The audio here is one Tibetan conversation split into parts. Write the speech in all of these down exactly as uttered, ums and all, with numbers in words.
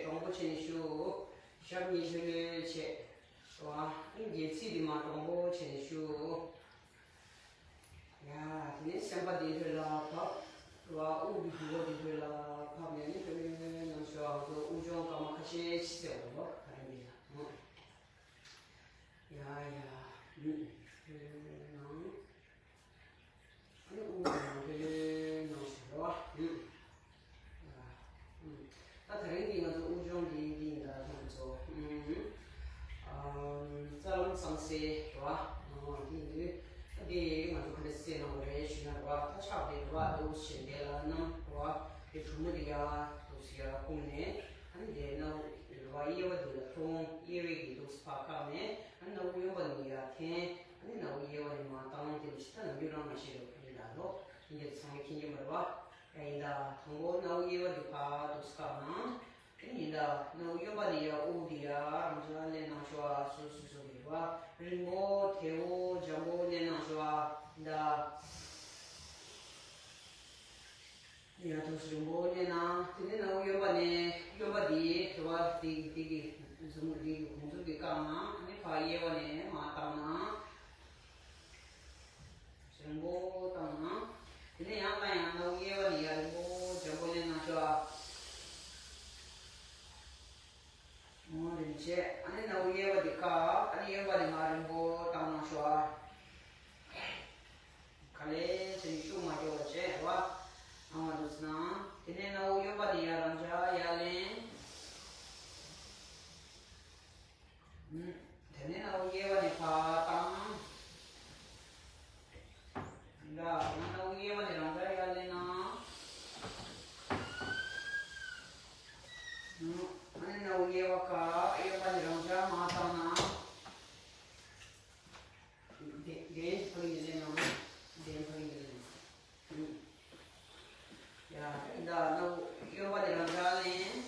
དྲང་པོ་བྱས་ནས་བཞུགས། ཞབས་གཉིས་ལྷོད་ལྷོད་བྱས། རེད་བ། སྒལ་ཚིགས་འདི་མར་དྲང་པོ་བྱས་ནས་བཞུགས། ཡ། དེ་ནས་སེམས་པ་འདི་ལྷོད་ལྷོད་ལ་ཕབ། རེད་བ། དབུགས་འདི་རྒྱུ་བ་འདི་ལྷོད་ལྷོད་ལ་ཕབ་ནས་ནི་ལྷོད་ལྷོད་ནང་བཞིན་དབུགས་སྦྱོང་སྐར་མ་ཁ་ཤས་ཤིག་བྱེད་དགོས་རེད་བ། ད་རིང་འདི་ལ། ཡ་ཡ། ཨུམ། ལྷོད་ལྷོད་ནང་། ཨ་ནི་དབུགས་ནང་ལྷོད་ལྷོད་ནང་བཞིན་རེད་བ། ཨུམ། ཡ། ཨུམ། ད་དེ་རིང་འདི་ང་ཚོ་དབུགས་སྦྱོང་འདི་འདི་ཡིན་ད་ང་ཚོ། ཨུམ། ཨ། རྩ་རླུང་གཙང་སེལ་རེད་བ། ཨ། འདི་འདི། ད་འདི་ང་ཚོ་ག་འདྲ་སེལ་གནང་དགོས་རེད་ཞུས་ན་རེད་བ། ད་ཕྱག་འདི་རེད་བ། འདུག་སེ་བྱས་འདི་ལ་བསྣམས་རེད་བ། དེ་གྲུ་མོ་འདི་ཡར་འདུག་སེ་ཡར་བསྐུམས་ནས། ཨ་ནི་དེ་ནང་རེད་བ། གཡས་པ་འདི་ལ་མཐོང་། གཡས་པའི་གི་འདུག་སེ་ཕར་བཀག་ནས། ཨ་ནི་སྣ་བུག་གཡོན་པ་ནས་ཡར་འཐེན། ཨ་ནི་སྣ་བུག་གཡས་པ་ནས་མར་བཏང་། དེ་ལ་ཕྱི་ཐ་ན་མྱུར་རང་མ་ཤེས་རོགས་ཡིན་ད་ལོ། ཡིན་དེ་ཚང་མས་མཁྱེན་གྱི་མ་རེད་བ། ཡ་ཡིན་ད། དང་པོ་སྣ་བུག་གཡས་པ་འདི་ཕར་འདུག་སེ་བཀག་ན། དེ་ཡིན་ད། སྣ་བུག་གཡོན་པ་ནས་ཡར་དབུགས་འདི་ཡར་རང་འཇགས་ལེན་གནང་ཤོག་ཨ། སོ་སོ་སོ་རེད་བ། རིང་པོ་དལ་བོ་འཇམ་པོ་ལེན་གནང་ཤོག་ཨ། ཡིན་ད། ཡར་འདུག་སེ་རིང་པོ་ལེན་ན། དེ་ནས་སྣ་བུག་གཡོན་པ་ནས། གཡོན་པ་འདི་རེད་བ། འདི་འདི་གི་འཛུམ་འདི་གི་གོང་འཛུམ་གྱིས་བཀག་ན། ཨ་ནི་ཕར་གཡས་པ་ནས་མར་བཏང་ན། རིང་པོ་བཏང་ན། དེ་ནས་ཡང་ལ་ཡང་སྣ་བུག་གཡས་པ་ནས་ཡར་རིང་པོ་འཇམ་པོ་ལེན་གནང་ཤོག་ཨ། ཨོ་རིན་ཆེ། ཨ་ནི་སྣ་བུག་གཡས་པ་འདི་བཀག་ཨ་ནི་གཡོན་པ་ནས་མར་རིང་པོ་བཏང་གནང་ཤོག་ཨ། ག་ལེ་བྱས་ནས་ཤུགས་མ་རྒྱག་པ་བྱས་རེད་བ། ཨ་མ་འདུག་སེ་ན། དེ་ནས་སྣ་བུག་གཡོན་པ་ནས་ཡར་རང་འཇགས་ཡར་ལེན། ཨུམ། དེ་ནས་སྣ་བུག་གཡས་པ་ནས་ཕར་བཏང་། འདྲ། ཡང་སྣ་བུག་གཡས་པ་ནས་རང་འཇགས་ཡར་ལེན་ན། ཨུམ། ཨ་ནི་སྣ་བུག་གཡས་པ་བཀག་གཡོན་པ་ནས་རང་འཇགས་མར་བཏང་ན། དེ་དེ་ཕ་གི་ནས་ལེན་ན། དེ་ཕ་གི་ནས་ལེན་ན། ཨུམ། ཡ། ད་སྣ་བུག་གཡོན་པ་ནས་རང་འཇགས་ལེན།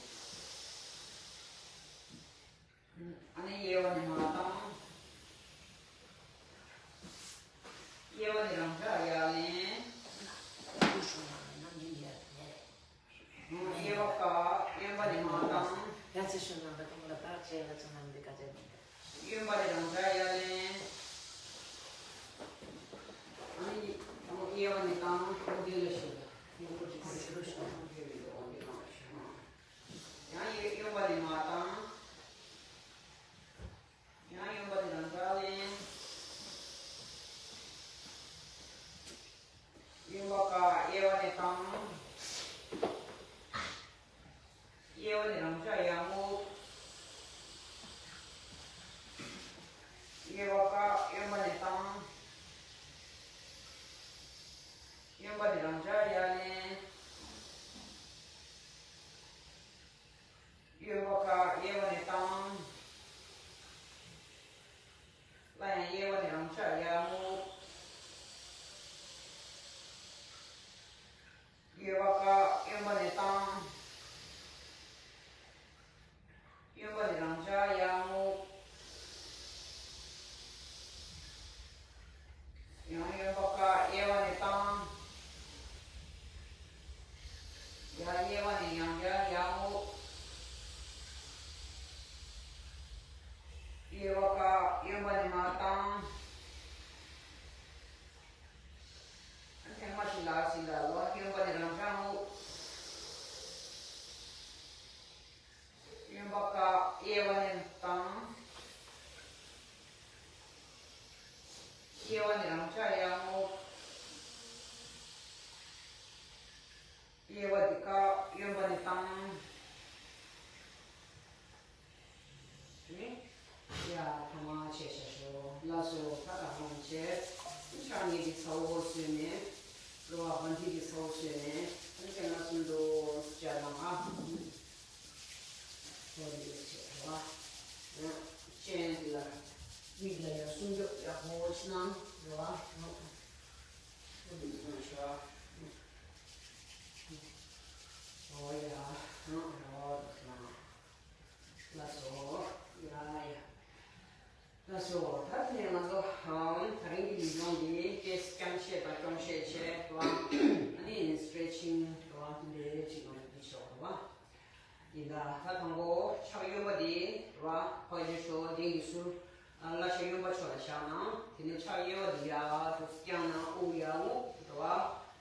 ཨ་ནི་གཡས་པ་ནས་མར་བཏང་། གཡས་པ་ནས་རང་འཇགས་ཡར་ལེན། གཡས་པ་བཀག་གཡོན་པ་ནས་མར་བཏང་། གཡོན་པ་ནས་རང་འཇགས་ཡར་ལེན། ཨ་ནི་གཡས་པ་ནས་བཏང་། ཨ་ནི་ཡང་གཡས་གཡོན་པ་ནས་མར་བཏང་། ཡང་གཡོན་པ་ནས་རང་འཇགས་ལེན། གཡོན་པ་བཀག་གཡས་པ་ནས་བཏང་། གཡས་པ་ནས་རང་འཇགས་ཡར་རྔུབ། གཡས་པ་བཀག་གཡོན་པ་ནས་བཏང་། གཡོན་པ་ནས་རང་འཇགས་ཡར་ལེན། གཡོན་པ་བཀག་གཡས་པ་ནས་བཏང་། སླར་ཡང་གཡས་པ་ནས་རང་འཇགས་ཡར་རྔུབ། གཡས་པ་བཀག་གཡོན་པ་ནས་བཏང་། གཡོན་པ་ནས་རང་འཇགས་ཡར་རྔུབ། ཡང་གཡོན་པ་བཀག་གཡས་པ་ནས་བཏང་། ཡང་གཡས་པ་ནས་ཡང་བསྐྱར་ཡར་རྔུབ། གཡས་པ་བཀག་གཡོན་པ་ནས་མར་བཏང་། ཐེངས་མ་གཅིག་ལ་ཞིག་ལ་ལོག་གཡོན་པ་ནས་རང་འཇགས་རྔུབ། གཡོན་པ་བཀག་གཡས་པ་ནས་བཏང་། གཡས་པ་ནས་རང་འཇགས་ཡར་རྔུབ། གཡས་པ་འདི་བཀག་གཡོན་པ་ནས་བཏང་། ཡ། ཐ་མ་བྱས་བྱ་ཞོ་ལ་སོ་ད་ག་ཧོང་བྱས། ཕྱག་གཉིས་ཀྱི་ཚ་བོ་བཟོས་ནས། གློ་བ་བ་འདི་གི་ཚ་བོ་བཟོས་ནས། ཨ་ནི་ཁྱེད་ང་གསུམ་དུ་སྦྱར་ལ་ང་། ཧོ་རི་ཡོད་བྱས་རེད་བ། ཡང་སྤྱན་འདི་ལ་མིག་ལ་ཡང་སྲུང་སྐྱོབ་ཡག་པོ་ཞིག་གནང་རེད་བ། ཧོ་འདི་ཚོ་ཞོ། ཨོ་ཡ། ཧོ་འདི་ཚོ་ལ་སོ། ཡ་ཡ། ལགས་སོ། ད་དེ་ནས་ང་ཚོ་ཨམ་ད་རིང་གི་ལས་སྦྱོང་འདི་ཏོག་ཙམ་བརྐྱངས་བཤད་དང་རྐྱོང་བཤད་བྱས་པ། ཨ་ནི་སི་ཊེ་ཆིང་འདྲ་བ་འདི་འདྲ་ཅིག་ང་ཚོ་འདི་ཆོག་རེད་བ། ད་ད་དང་པོ་ཕྱག་གཡོན་པ་དེ་ར་ཕར་ཞོག་ཤོག་དེ་ཡི་ཟུར་ཨ་བརླ་ཤ་གཡོན་པ་ཕྱོགས་ལ་བཞག་ན། དེ་ནས་ཕྱག་གཡས་པ་དེ་ཡར་འདུག་བརྐྱངས་ན་དབུགས་ཡར་རྔུབ་འགྲོ་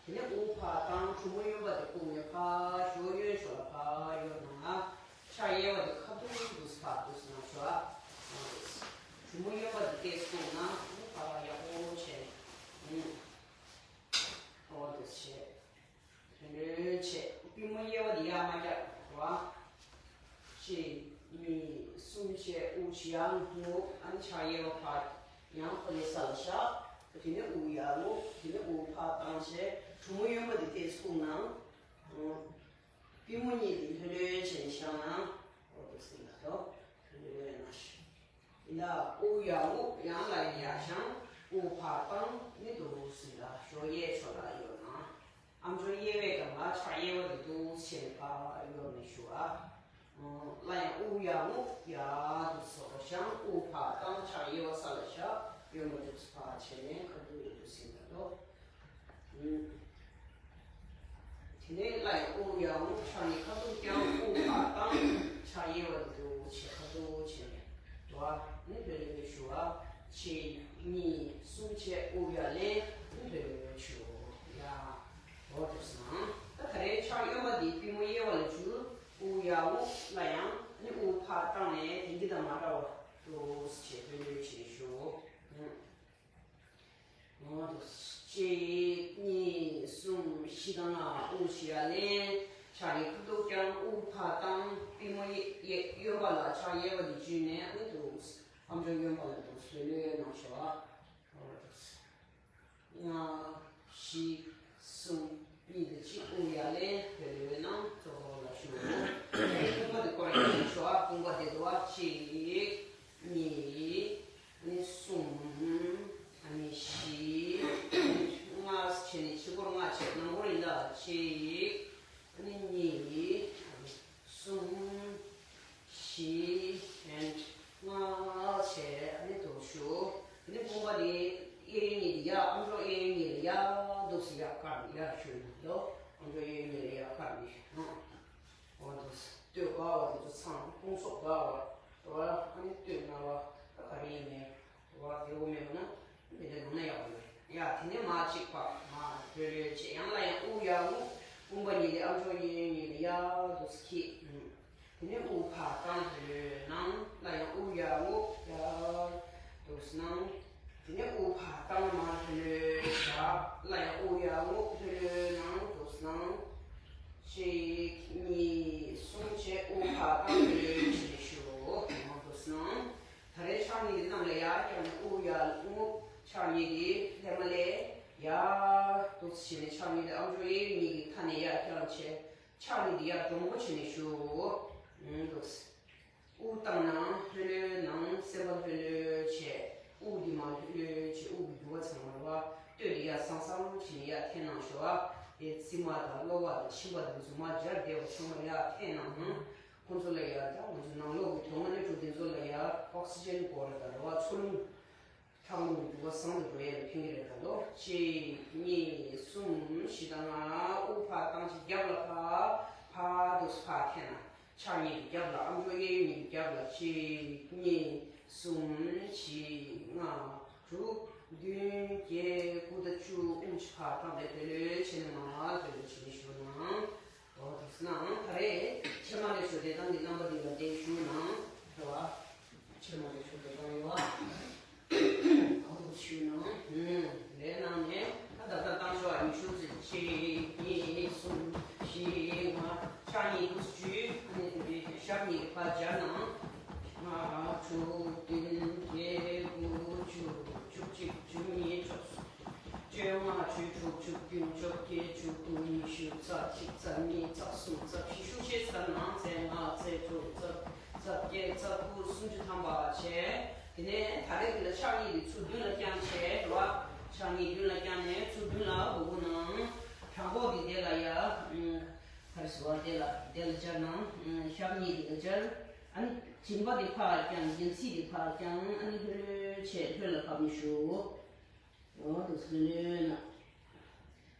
བ། དེ་ནས་དབུགས་ཕར་བཏང་། གྲུ་མོ་གཡོན་པ་དེ་བཀུག་ནས་ཕར་ཞོག་གཡོན་ཕྱོགས་ལ་ཕར་གཡོར་ན། ཕྱག་གཡས་པ་དེ་ཁ་ཐུག་འདུག་ཕར་འདུག་ནང་ཞོག་ཨ། གྲུ་མོ་གཡོན་པ་དེ་ཏོག་ཙམ་བཀུག་ན་དབུགས་ཕར་ཡག་པོ་བྱས། ཨོ་འདུག་བྱས། ལྷོད་ལྷོད་བྱས། པུས་མོ་གཡས་པ་དེ་ཡར་མར་བཀྱག་བ། གཅིག་གཉིས་གསུམ་བྱས། དབུགས་ཕྱི་ཡར་རྔུབ། ཨ་ནི་ཕྱག་གཡས་པ་ཕར་ཡང་ཁོ་ནས་ས་ལ་བཞག་དེ་ནས་དབུགས་ཡར་རྔུབ། དེ་ནས་དབུགས་ཕར་བཏང་བྱས། གྲུ་མོ་གཡོན་པ་དེ་ཏོག་ཙམ་བཀུག་ན། ཨང་། པུས་མོ་གཉིས་དེ་ལྷོད་ལྷོད་བྱས་ནས་བཞག་ན། འོ་འདུག་སེ་ལ་དོ། ལྷོད་ལྷོད་ན་ཤི། ཡིན་ད། དབུགས་ཡར་རྔུབ། ཡང་ལ་ཡར་བཞེངས། དབུགས་ཕར་བཏང་། ནི་འདུག་སེ་ལ་ཞོགས་གཡས་ཕྱོགས་ལ་གཡོར་ན། ཨ་མཆོག་གཡས་པའི་སྒང་ལ་ཕྱག་གཡས་པ་དེ་འདུག་སེ་བྱས་ནས་ཕར་གཡོར་ནས་ཞུ་བ། ཨང་། སླར་ཡང་དབུགས་ཡར་རྔུབ། ཡར་འདུག་སེ་བཞེངས། དབུགས་ཕར་བཏང་། ཕྱག་གཡས་པ་ས་ལ་བཞག་གཡོན་པ་འདུག་སེ་ཕར་བྱས་ནས་ཁ་ཐུག་ཡོད་འདུག་སེ་ལ་དོ། དེ་ནས་སླར་ཡང་དབུགས་ཡར་རྔུབ། ཕྱག་གཉིས་ཁ་ཐུག་བརྐྱང་། དབུགས་ཕར་བཏང་། ཕྱག་གཡས་པ་འདུག་སེ་བྱས་ཁ་ཐུག་བྱས་ནས་འགྲོ་བ། ནི་ལྷོད་ལྷོད་ཞུ་བ། གཅིག་གཉིས་གསུམ་བྱས། དབུགས་ཡར་ལེན། ནི་ལྷོད་ལྷོད་ཞུ་ཡ། འོ་འདུག་སེ་ན། ད་ད་རེས་ཕྱག་གཡོན་པ་འདི་པུས་མོ་གཡས་པ་ལ་འཇུ། དབུགས་ཡར་རྔུབ། སླར་ཡང་ནི་དབུགས་ཕར་བཏང་ནས་དེང་གི་དང་མ་འདྲ་བ་འདུག་སེ་བྱས་ལྷོད་ལྷོད་བྱས་ཞུ། འོ་འདུག་སེ། གཅིག་གཉིས་གསུམ་བཞི་དང་ལྔ། དབུགས་ཕྱི་ཡར་ལེན། ཕྱག་གཉིས་ཁ་ཐུག་བརྐྱང་། དབུགས་ཕར་བཏང་། པུས་མོ་གཡས་གཡོན་པ་ལ་ཕྱག་གཡས་པ་འདི་འཇུས་ནས་ཨ་ནི་འདུག་སེ། ཨ་མཆོག་གཡོན་པ་ལ་འདུག་སེ་ལྷོད་ལྷོད་གནང་ཞོག་ཨ། འོ་འདུག་སེ། ལྔ། བཞི། གསུམ། གཉིས་དང་གཅིག་དབུགས་ཡར་ལེན། ལྷོད་ལྷོད་གནང་། གཙོ་བོ་ལ་ཞུ། དེ་རྐུན་པ་དེ་སྐོར་ཡང་ཞུ་བ། རྐུན་པ་དེ་འདུག་བ། གཅིག་གཉིས། ཨ་ནི་གསུམ། ཨ་ནི་བཞི། ལྔ་བྱས་ནས་ཕྱི་སྐོར་ལྔ་བྱས། ནང་སྐོར་ཡིན་ད། གཅིག་ཨ་ནི་གཉིས། གསུམ། བཞི། ལྔ་བྱས། ཨ་ནི་འདུག་ཞུ། ཨ་ནི་རྐུན་པ་དེ་གཡས་གཡོན་གཉིས་ལ་ཡར། ཨ་མཆོག་གཡས་གཡོན་གཉིས་ལ་ཡར་འདུག་སེ་ཡར་བཀར་ནས་ཡར་ཞུ་ཡིན་ད། ཨ་མཆོག་གཡས་གཡོན་གཉིས་ལ་ཡར་བཀར་ནས། ཨ། འོ་འདུག་སེ། སྟོད་ག་བ་དེ་ཚོ་ཚང་། དཔུང་ཚོགས་ག་བ། འོ་ཨ་ནི་སྟོད་ན་བ། ད་ག་རེ་ཡིན་ནའི། འོ་བདེ་བོ་མེད་པ་ན་མི་དེ་ནང་ན་ཡག་པོ་ཡོད། ཡ་དེ་ནས་མར་གཅིག་པ་མར་ལྷོད་ལྷོད་བྱས། ཡང་སླར་ཡང་དབུགས་ཡར་རྔུབ། རྐུན་པ་གཉིས་དེ་ཨ་མཆོག་གཡས་གཡོན་གཉིས་ལ་ཡར་འདུག་སེ་འཁྱེར། དེ་ནས་དབུགས་ཕར་བཏང་། ལྷོད་ལྷོད་གནང་། སླར་ཡང་དབུགས་ཡར་རྔུབ། ཡར་འདུག་སེ་གནང་། དེ་ནས་དབུགས་ཕར་བཏང་། མར་ལྷོད་ལྷོད་བཞག་སླར་ཡང་དབུགས་ཡར་རྔུབ། ལྷོད་ལྷོད་གནང་། འདུག་སེ་གནང་། གཅིག་གཉིས་གསུམ་བྱས། དབུགས་ཕར་བཏང་། ལྷོད་ལྷོད་བྱས་ནས་ཞུ། འདུག་སེ་གནང་། ད་རེས་ཕྱག་གཉིས་ཀྱི་གནམ་ལ་ཡར་བརྐྱངས་ནས་དབུགས་ཡར་རྔུབ། ཕྱག་གཉིས་ཀྱི་ལྷས་མ་ལས་ཡར་འདུག་སེ་བྱས་ནས་ཕྱག་གཉིས་དེ་ཨ་མཆོག་གཡས་གཡོན་གཉིས་ཀྱི་མཐའ་ནས་ཡར་བརྐྱངས་བྱས། ཕྱག་གཉིས་དེ་ཡར་འདྲོང་པོ་བྱས་ནས་ཞུ། འདུག་སེ། དབུགས་བཏང་ན་ལྷོད་ལྷོད་གནང་། སེམས་པ་ལྷོད་ལྷོད་བྱས། དབུགས་འདི་མར་ལྷོད་ལྷོད་བྱས། དབུགས་ཀྱི་རྒྱུ་བ་ཚང་མ་རེད་བ། སྟོད་དེ་ཡར་སང་སང་བྱས་ནས་ཡར་འཐེན་གནང་ཞོག་ཨ། དེ་རྩིབ་མ་དང་གློ་བ་དང་མཆིན་པ་དང་མཛུབ་མོ་སྦྱར་བསྡད་པ་ཚང་མ་ཡར་འཐེན་གནང་། ཁོང་ཚོ་ལ་ཡར་ད་ང་ཚོ་ནང་ལོགས་ཀྱི་དོན་ལྔ་སྣོད་དྲུག་དེ་ཚོ་ལ་ཡར་ཨོག་སི་ཇན་དགོས་རེད་ད་རེད་བ། འཚོ་རླུང་། ལྷགས་རླུང་གི་རྒྱུ་བ་བཟང་དུ་འགྲོ་ཡས་ལ་ཕན་གྱི་རེད་ད་ལོ། གཅིག་གཉིས་གསུམ་བཞི་དང་ལྔ། དབུགས་ཕར་བཏང་བྱས་རྒྱབ་ལ་ཕར། ཕར་འདུག་སེ་ཕར་འཐེན་ན། ཕྱག་གཉིས་ཀྱི་རྒྱབ་ལ། ཨ་མཆོག་གཡས་གཡོན་གཉིས་ཀྱི་རྒྱབ་ལ། གཅིག་གཉིས་གསུམ་བཞི་ལྔ་དྲུག་བདུན་བརྒྱད་དགུ་དང་བཅུ། དབུགས་ཕར་བཏང་སྟེ་ལྷོད་ལྷོད་བྱས་ནས་མར་ལྷོད་ལྷོད་བྱས་ནས་ཞུ་གནང་། འོ་དེ་ན་ད་རེས་ཕྱེ་མ་ལེབ་ཞོ་དེ་དང་གི་རྣམ་པ་འདི་ལ་བསྡད་ཞུ་གནང་། རེད་བ། ཕྱེ་མ་ལེབ་ཞོ་དེ་དང་ཡོད་བ། འོ་དེ་ཞུ་གནང་། ལས་གནང་ནས་ད་ད་ད་བཏང་ཞོ་ཉི་ཤུ་ཙམ། གཅིག་གཉིས་གསུམ་བཞི་ལྔ། ཕྱག་གཉིས་འདུག་སེ་འཇུས། ཨ་ནི་དེ་འདྲའི་ཞབས་གཉིས་ཀྱི་ཕར་སྦྱར་གནང་། ལྔ་དྲུག་བདུན་བརྒྱད་དགུ་བཅུ། བཅུ་གཅིག་བཅུ་གཉིས་བཅུ་གསུམ། བཅོ་ལྔ། བཅུ་དྲུག་བཅུ་བདུན། བཅོ་བརྒྱད། བཅུ་དགུ། ཉི་ཤུ། རྩ་གཅིག་རྩ་གཉིས། རྩ་གསུམ། རྩ་བཞི། ཤུགས་ཆེ་ས་ནང་ཚད་ལྔ། ཚད་དྲུག་རྩ་རྩ་བརྒྱད། རྩ་དགུ། སུམ་ཅུ་ཐམ་པ་བྱས། དེ་ནས་ད་རེས་འདི་ལ་ཕྱག་གཉིས་ཀྱི་ཚུར་མདུན་ལ་བརྐྱངས་བྱས་རེད་བ། ཕྱག་གཉིས་མདུན་ལ་བརྐྱངས་ནས་ཚུར་མདུན་ལ་སྒུར་སྒུར་གནང་། བྲང་ཁོག་འདི་དེ་ལ་ཡ། ཨ་རེ་སོ་བ་དེ་ལ་དེ་ལ་སྦྱར་གནང་། ཞབས་གཉིས་དེ་ལ་སྦྱར། ཨ་ནི་མཇིང་པ་དེ་ཕར་བརྐྱངས། མཇིང་ཚིགས་དེ་ཕར་བརྐྱངས། ཨ་ནི་ལྷོད་ལྷོད་བྱས་ལྷོད་ལ་ཕབ་ནས་ཞུ། འོ་དེ་ཚོ་ལོན་ན།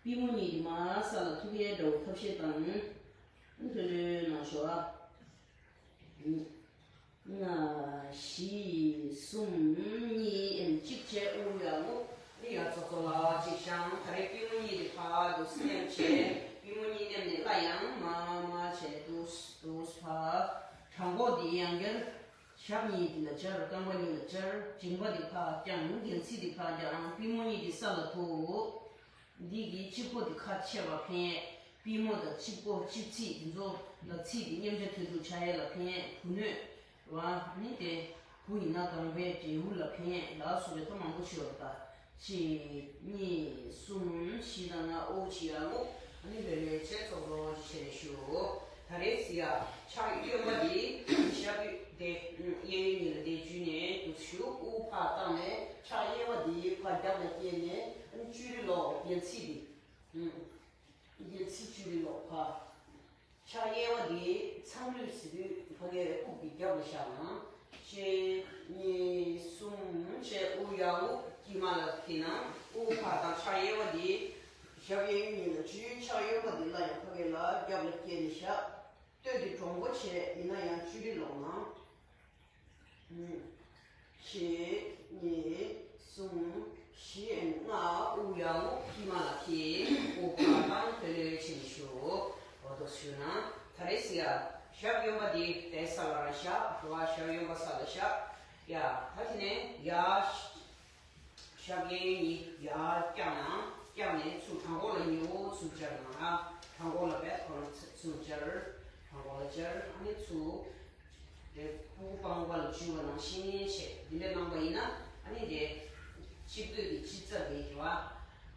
པུས་མོ་གཉིས་ཀྱི་མར་ས་ལ་ཐུག་ཡས་འདྲ་བོ་ཐབས་ཤེས་དང་། ལྷོད་ལྷོད་གནང་ཞོག་ཨ། ལྔ། བཞི། གསུམ། གཉིས། གཅིག་བྱས། དབུགས་ཡར་རྔུབ། ནི་ཡར་ཙོག་ཙོག་ལ་གཅིག་བཞག་ད་རེས་པུས་མོ་གཉིས་དེ་ཕར་འདུག་སེ་མནན་བྱས། པུས་མོ་གཉིས་མནན་ནས་སླར་ཡང་མར་མར་བྱས། འདུག་འདུག་ཕར། བྲང་ཁོག་འདི་ཡང་བསྐྱར་ཞབས་གཉིས་འདི་ལ་སྦྱར། རྐང་པ་གཉིས་ལ་སྦྱར། མཇིང་པ་འདི་ཕར་བརྐྱངས། གྱེན་ཚིགས་འདི་ཕར་བརྐྱངས། པུས་མོ་གཉིས་འདི་ས་ལ་ཐུག་འདི་གི་དཔྱི་མགོ་འདི་ཁ་ཕྱེ་བ་ཕན། པུས་མོ་དང་དཔྱི་མགོ་དཔྱི་ཚིགས་འདི་ཚོ་ལ་ཚིགས་འདི་མཉམ་འཇོག་ཐུབ་ཐུབ་བྱ་ཡས་ལ་ཕན། གུ་སྣོད་བ་ནི་དེ་གུ་ཡིན་ན་རྐང་པའི་འབྲས་བུ་ལ་ཕན་ལ་སོགས་པའི་ཐབས་མང་པོ་ཞིག་ཡོད་པ། གཅིག་གཉིས། གསུམ། བཞི་དང་ལྔ། དབུགས་ཕྱི་ཡར་རྔུབ། ཨ་ནི་ལྷོད་ལྷོད་བྱས་ཙོག་ཙོག་བྱས་ནས་བཞུགས། ད་རེས་ཡ་ཕྱག་གཡོན་པ་འདི་ཞབས་དེ་གཡས་གཡོན་གཉིས་ལ་བསྡད། འཇུས་ནས་འདུག་བཞུགས། དབུགས་ཕར་བཏང་ནས་ཕྱག་གཡས་པ་འདི་ཕར་རྒྱབ་ལ་བསྐྱལ་ནས་ཨ་ནི་གཅུས་རི་ལོག་གྱེན་ཚིགས་འདི། གྱེན་ཚིགས་གཅུས་རི་ལོག་ཕར། ཕྱག་གཡས་པ་འདི་མཚམས་རེ་ཟེར་དུས་ཕ་གིའི་དབུགས་ཀྱི་རྒྱབ་ལ་བཞག་ན། གཅིག་གཉིས། གསུམ་བྱས། དབུགས་ཡར་རྔུབ། དཀྱིལ་མ་ལ་འཁྱེར་ན། དབུགས་ཕར་བཏང་། ཕྱག་གཡས་པ་འདི་ཞབས་གཡས་གཡོན་གཉིས་ལ་འཇུས། ཕྱག་གཡོན་པ་འདི་སླར་ཡང་ཕ་གི་ལ་རྒྱབ་ལ་བསྐྱལ་ནས་བཞག་སྟོད་འདི་འདྲོང་པོ་བྱས། ཡིན་ན་ཡང་གཅུས་རི་ལོག་ན། གཅིག་གཉིས། གསུམ། བཞི། ལྔ། དབུགས་ཡར་རྔུབ། དཀྱིལ་མ་ལ་འཁྱེར། དབུགས་ཕར་བཏང་། ལྷོད་ལྷོད་བྱས་ནས་བཞུགས། འོ་འདུག་བཞུགས་ན། ད་རེས་ཡ་ཞབས་གཡོན་པ་འདི་དེ་ས་ལ་རང་བཞག་རེད་བ། ཞབས་གཡོན་པ་ས་ལ་བཞག་ཡ་ད་དེ་ནས་ཡ་ཞབས་གཡས་གཡོན་གཉིས་ཡར་བརྐྱངས་ན། བརྐྱངས་ནས་ཚུར་བྲང་ཁོག་ལ་ཉེ་བོ་ཚུར་སྦྱར་ན། བྲང་ཁོག་ལ་བས་ཁོ་རང་ཚུར་སྦྱར། བྲང་ཁོག་ལ་སྦྱར། ཨ་ནི་ཚུར། དེ་ཕྲུ་གུ་པང་པ་ལ་འཇུས་པ་ནང་བཞིན་བྱས། འདི་འདྲ་གནང་པ་ཡིན་ན། ཨ་ནི་དེ་དཔྱི་མགོ་གི་དཔྱི་རྩ་དེ་རེད་བ།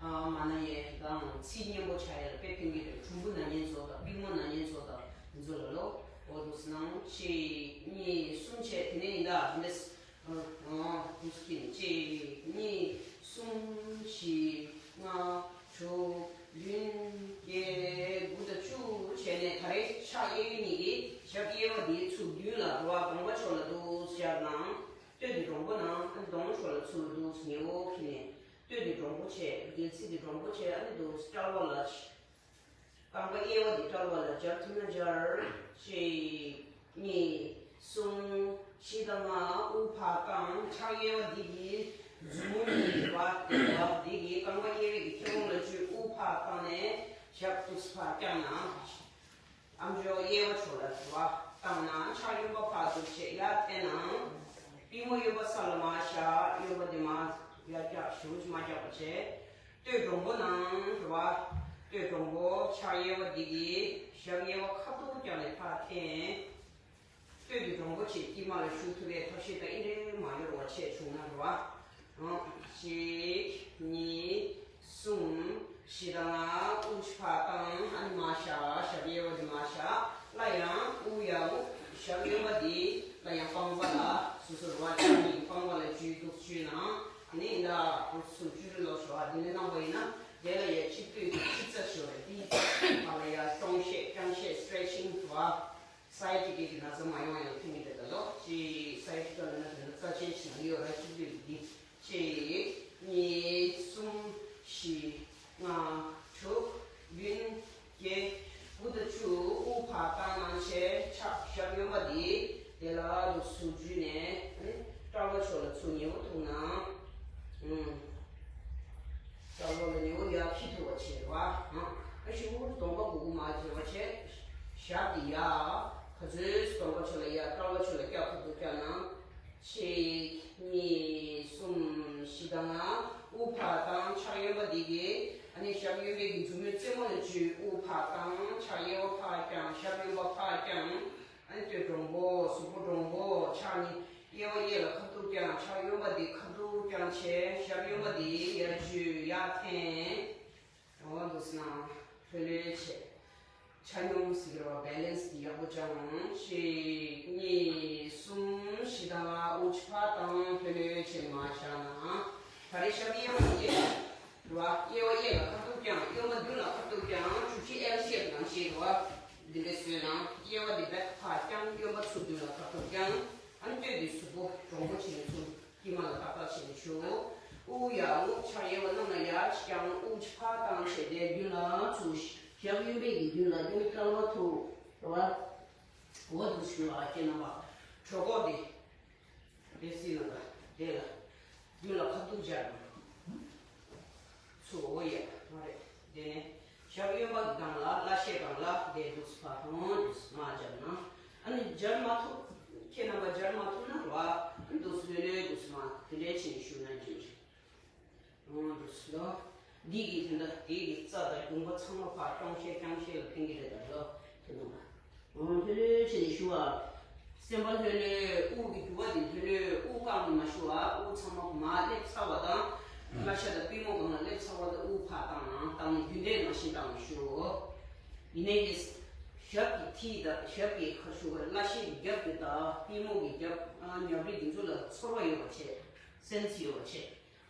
ཨ་མ་ན་ཡས་དང་ཚིགས་མཉམ་པོ་ཆགས་ཡས་ལ་དཔེ་ཕན་གྱི་རེད། གྲུམ་བུ་ན་མཁན་ཚོ་དང་པུས་མོ་ན་མཁན་ཚོ་དང་དེ་ཚོ་ལ་ལོ། འོ་འདུག་སེ་གནང་། གཅིག་གཉིས། གསུམ་བྱས། དེ་ནས་ཡིན་ད་འདི་འདྲ། ཨ་ཨ་འདུག་སེ་ནས་གཅིག་གཉིས། གསུམ། བཞི། ལྔ། དྲུག་བདུན། བརྒྱད། དགུ་དང་བཅུ་བྱས་ནས། ད་རེས་ཕྱག་གཡས་གཡོན་གཉིས་ཀྱི་ཞབས་གཡས་པ་འདི་ཚུར་མདུན་ལ་འགྲོ་བ། གདོང་པ་ཕྱོགས་ལ་འདུག་སེ་བཞག་ན། སྟོད་འདི་འདྲོང་པོ་ནང་། ཨ་ནི་གདོང་ཕྱོགས་ལ་ཚུར་འདུག་སེ་ཉེ་བོ་འཁྱེར་ནས། སྟོད་འདི་འདྲོང་པོ་བྱས། གྱེན་ཚིགས་འདི་འདྲོང་པོ་བྱས། ཨ་ནི་འདུག་སེ་དཔྲལ་བ་ལ། རྐང་པ་གཡས་པ་འདི་དཔྲལ་བ་ལ་སྦྱར། ཐུབ་ན་སྦྱར། གཅིག་གཉིས། གསུམ། བཞི་དང་ལྔ། དབུགས་ཕར་བཏང་། ཕྱག་གཡས་པ་འདི་གི་མཛུབ་མོ་གཉིས་རེད་བ། དེ་རེད་བ། འདི་གི་རྐང་པ་གཡས་པའི་གི་ཐལ་མོ་ལ་འཇུས། དབུགས་ཕར་བཏང་ནས་ཞབས་འདུག་སེ་ཕར་བརྐྱངས་ན། ཨམ་ཅོག་གཡས་པ་ཕྱོགས་ལ་རེད་བ། བཏང་ན་ཕྱག་གཡོན་པ་ཕར་འདུག་བྱས་ཡར་འཐེན་ན། པུས་མོ་གཡོན་པ་ས་ལ་མར་བཞག་གཡོན་པ་འདི་མར་ཡར་བཀྱག་ཞེ་པོ་ཅིག་མར་བཀྱག་པ་བྱས། སྟོད་འདྲོང་པོ་ནང་རེད་བ། སྟོད་འདྲོང་པོ། ཕྱག་གཡས་པ་འདི་གིས་ཞབས་གཡས་པ་ཁ་ཐུག་བརྐྱངས་ནས་ཕར་འཐེན། སྟོད་འདི་འདྲོང་པོ་བྱས། དཀྱིལ་མ་ལ་ཞུགས་ཐུབ་པའི་ཐབས་ཤེས་དང་། ཨིན་རེ་མ་ཡོར་བ་བྱས་བྱུང་ན་རེད་བ། ཨང་། གཅིག་གཉིས། གསུམ། བཞི་དང་ལྔ། དབུགས་ཕར་བཏང་། ཨ་ནི་མར་བཞག་ཞབས་གཡས་པ་འདི་མར་བཞག་སླར་ཡང་དབུགས་ཡར་རྔུབ། ཞབས་གཡོན་པ་འདི་སླར་ཡང་པང་པ་ལ། སོ་སོ་རེད་བ། ཕྱག་གཉིས་པང་པ་ལ་འཇུས། འདུག་འཇུས་ན། ཨ་ནི་ཡིན་ད་འདུག་སེ་གཅུས་རི་ལོག་ཞོག་ཨ་འདི་ནས་གནང་པ་ཡིན་ན། དེ་ལ་ཡ་དཔྱི་མགོ་གི་དཔྱི་རྩ་ཞོག་རེད། དེའི་བར་ལ་ཡ་རྐྱོང་བཤད་རྐྱང་བཤད་སི་ཊེ་ཆིང་རེད་བ། སའི་ཌི་ཀྱི་ན་ཚ་མ་ཡོང་ཡང་ཐུབ་ཀྱི་རེད་ད་ལོ། གཅིག་སའི་ཌི་ཀ་ལ་ན་དེ་ན་རྩ་ཆེན་ཞིག་ཡོད་ར། གཅིག་འདི་འདི་གཅིག་གཉིས། གསུམ། བཞི། ལྔ། དྲུག་བདུན། བརྒྱད། དགུ་དང་བཅུ། དབུགས་ཕར་བཏང་གནང་བྱས། ཕྱག་ཞབས་གཡོན་པ་འདི་དེ་ལ་འདུག་སེ་འཇུས་ནས་ཨ་ནི་དཔྲལ་བ་ཕྱོགས་ལ་ཚུར་ཉེ་བོ་ཐུག་ན། ཨུམ། དཔྲལ་བ་ལ་ཉེ་བོ་ཡར་འཁྱེར་ཐུབ་པ་བྱས་རེད་བ། ཨ་ཞིག་འུར་གདོང་པ་གུག་གུག་མ་བྱས་པ་བྱས། ཞབས་འདི་ཡར་ག་ཚོད་གདོང་པ་ཕྱོགས་ལ་ཡར་དཔྲལ་བ་ཕྱོགས་ལ་བཀྱག་ཐུབ་ཐུབ་བཀྱག་ན། གཅིག་གཉིས། གསུམ། བཞི་དང་ལྔ། དབུགས་ཕར་བཏང་། ཕྱག་གཡོན་པ་འདི་གིས་ཨ་ནི་ཞབས་གཡོན་པའི་གི་མཛུབ་མོའི་རྩེ་མོ་ལ་འཇུས། དབུགས་ཕར་བཏང་། ཕྱག་གཡས་པ་ཕར་བརྐྱངས། ཞབས་གཡོན་པ་ཕར་བརྐྱངས། ཨ་ནི་སྟོད་འདྲོང་པོ། གཟུགས་པོ་འདྲོང་པོ། ཕྱག་གཉིས་གཡས་པ་གཡས་ལ་ཁ་ཐུག་བརྐྱངས། ཕྱག་གཡོན་པ་འདི་ཁ་ཐུག་བརྐྱངས་བྱས། ཞབས་གཡོན་པ་འདི་ཡར་འཇུས། ཡར་འཐེན། འོ་འདུག་སེ་ན་ལྷོད་ལྷོད་བྱས། ཆ་སྙོམས་ཟེར་གྱི་རེད་བ། བེ་ལེན་སི་འདི་ཡག་པོ་སྦྱང་། གཅིག་གཉིས། གསུམ། བཞི་དང་ལྔ། དབུགས་ཕར་བཏང་། ལྷོད་ལྷོད་བྱས་མར་བཞག་ན། ད་རེས་ཞབས་གཡས་པ་འདི་རེད་བ། གཡས་པ་གཡས་ལ་ཁ་ཐུག་བརྐྱངས། གཡོན་པ་མདུན་ལ་ཁ་ཐུག་བརྐྱངས། བཅུ་གཅིག་ཨེལ་ཤེབ་ནང་བཞིན་རེད་བ། འདི་འདྲས་བཟོས་ན། གཡས་པ་འདི་བེག་ཕར་བརྐྱངས། གཡོན་པ་ཚུར་མདུན་ལ་ཁ་ཐུག་བརྐྱངས། ཨ་ནི་སྟོད་འདི་གཟུགས་པོ་འདྲོང་པོ་བྱས་ནས་ཚུར་དཀྱིལ་མ་ལ་ཏག་ཏག་བྱས་ནས་བཞུགས། དབུགས་ཡར་རྔུབ། ཕྱག་གཡས་པ་གནམ་ལ་ཡར་ཅིག་བརྐྱངས། དབུགས་ཕར་བཏང་བྱས་དེ་མདུན་ལ་ཚུར། ཞབས་གཡོན་པའི་གི་མདུན་ལ་གཡོན་དཔྲལ་བ་ཐུག་རེད་བ། འོ་འདུག་ཞུ་བ་ཁྱེད་རྣམ་པ། གྲོད་ཁོག་དེ། དེ་སྲིད་ལ་དེ་ལ། མདུན་ལ་ཁ་ཐུག་སྦྱར་ནས། ཚུར་འོ་ཡ་མ་རེད། དེ་ནས་ཞབས་གཡོན་པ་གི་སྒང་ལ་བརླ་ཤའི་སྒང་ལ་དེ་འདུག་སེ་ཕར་འོང་འདུག་སེ་མར་སྦྱར་ན། ཨ་ནི་སྦྱར་མ་ཐུབ། ཁྱེད་རྣམ་པ་སྦྱར་མ་ཐུབ་ན་རོ། ཨ་ནི་འདུག་སེ་ལྷོད་ལྷོད་འདུག་སེ་མར་དེ་འདྲའི་བྱས་ནས་བཞུགས་ན་འགྲིག་རེད། འོང་འདུག་སེ་ལོ། འདི་གི་དེ་འདྲ་དེ་གི་རྩ་དང་རྒྱུང་པ་ཚང་མ་ཕར་རྐྱང་ཤེད་རྐྱང་ཤེད་ལ་ཕན་གྱི་རེད་ད་ལོ། དེ་ནང་ལ། འོང་ལྷོད་ལྷོད་བྱས་ནས་བཞུགས་ཨ། སེམས་པ་ལྷོད་ལྷོད། དབུགས་ཀྱི་རྒྱུ་བ་དེ་ལྷོད་ལྷོད། དབུགས་བཀག་ནས་མ་བཞུགས་ཨ། དབུགས་ཚང་མ་མར་སླེབས་ཚར་བ་དང་། བརླ་ཤ་དང་པུས་མོ་སྒང་ལ་སླེབས་ཚར་བ་དང་། དབུགས་ཕར་བཏང་ཨ། བཏང་ནས་རྒྱུན་ལྡན་ནང་བཞིན་བཏང་ནས་བཞུགས། ཡིན་ནའི་ཞབས་ཀྱི་མཐིལ་དང་ཞབས་ཀྱི་ཁ་ཤུ་བར་བརླ་ཤའི་རྒྱབ་ཀྱི་དང་པུས་མོ་གི་རྒྱབ་ཨ་རྒྱབ་རི་དེ་ཚོ་ལ་ཚོར་བ་ཡོད་པ་བྱེད། སེམས་ཡོད་པ་བྱེད།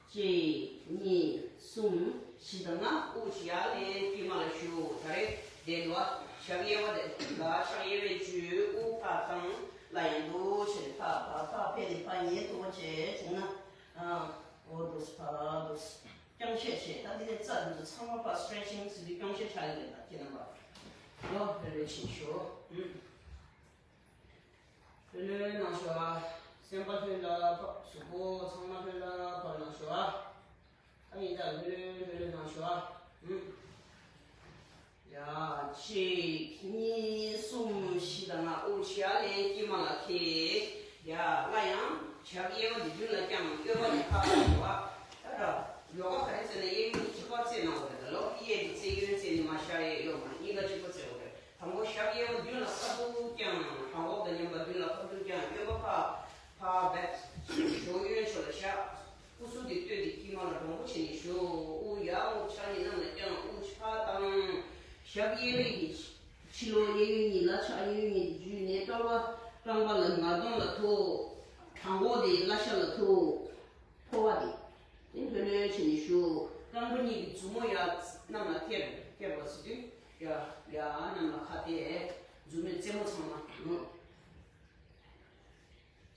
གཅིག་གཉིས། གསུམ། བཞི་དང་ལྔ། དབུགས་ཡར་ལེན། དཀྱིལ་མ་ལ་བཞུགས། ད་རེས་དེ་འདུག་ཨ། ཞབས་གཡས་པ་དེ་ལ་ཕྱག་གཡས་པས་འཇུས། དབུགས་ཕར་བཏང་། སླར་ཡང་འདུག་བྱས་ནས་ཕར་ཕར་ཕར་ཕེབས་ཏེ་ཕར་ཉལ་ཐུབ་པ་བྱས་བྱུང་ན། ཨ། འོ་འདུག་སེ་ཕར་འདུག་སེ། རྐྱང་ཤེད་བྱས། ད་འདི་ནས་རྩ་འདི་ཚོ་ཚང་མ་ཕར་སི་ཊེ་ཆིང་ཟེར་དུས་རྐྱང་ཤེད་ཆགས་ཡོད་རེད་ད་ཁྱེད་རྣམ་པ། ལོ་རེ་རེ་བྱས་ཤོག་ཨུམ། ལྷོད་ལྷོད་གནང་ཤོག་ཨ། སེམས་པ་ལྷོད་ལ་ཕབ། གཟུགས་པོ་ཚང་མ་ལྷོད་ལ་ཕབ་གནང་ཤོག་ཨ། ཨ་ཡིན་ད་ལྷོད་ལྷོད་ལྷོད་ལྷོད་གནང་ཤོག་ཨ། ཨུམ། ཡ། གཅིག་གཉིས། གསུམ། བཞི་དང་ལྔ། དབུགས་ཕྱི་ཡར་ལེན། དཀྱིལ་མ་ལ་འཁྱིལ། ཡ། སླར་ཡང་ཞབས་གཡས་པ་འདི་མདུན་ལ་བརྐྱངས། གཡོན་པ་འདི་ཕར་བཞག་པ། ད་ད་ཡོ་ག་ག་རེ་ཟེར་ན་གཡས་གཡོན་གཉིས་གཅིག་པ་རྩེ་གནང་བ་རེད་ད་ལོ། གཡས་འདི་རྩེ་གཡོན་རྩེ་ནི་མ་ཤར་ཡས་ཡོད་མ་རེད། གཉིས་ཀ་གཅིག་པ་རྩེ་བ་རེད། དང་པོ་ཞབས་གཡས་པ་མདུན་ལ་ཁ་ཐུག་བརྐྱངས། བྲང་ཁོག་དང་མཉམ་པ་མདུན་ལ་ཁ་ཐུག་བརྐྱངས། གཡོན་པ་ཕར་ཕར་བེག་གཞོགས་གཡོན་ཕྱོགས་ལ་བཞག་སྐུ་གཟུགས་དེ་སྟོད་དེ་དཀྱིལ་མ་ལ་དྲང་པོ་བྱས་ནས་བཞུགས། དབུགས་ཡར་འོང་། ཕྱག་གཉིས་གནམ་ལ་བརྐྱངས། དབུགས་ཕར་བཏང་། ཞབས་གཡས་པའི་གི་ཕྱི་ལོགས་གཡས་གཡོན་གཉིས་ལ་ཕྱག་གཡས་གཡོན་གཉིས་དེ་འཇུས་ནས་རྐང་པ་རྐང་པ་ལ་ངར་གདོང་ལ་ཐུག་བྲང་ཁོག་དེ་བརླ་ཤ་ལ་ཐུག་ཕོ་བ་དེ། དེ་ལྷོད་ལྷོད་བྱས་ནས་བཞུགས། རྐང་པ་གཉིས་ཀྱི་མཛུབ་མོ་ཡར་གནམ་ལ་ཁྱེར། ཁྱེར་བ་ཟེར་དུས་ཡ་ཡ་གནམ་ལ་ཁ་གཏད། མཛུབ་མོའི་རྩེ་མོ་ཚང་མ་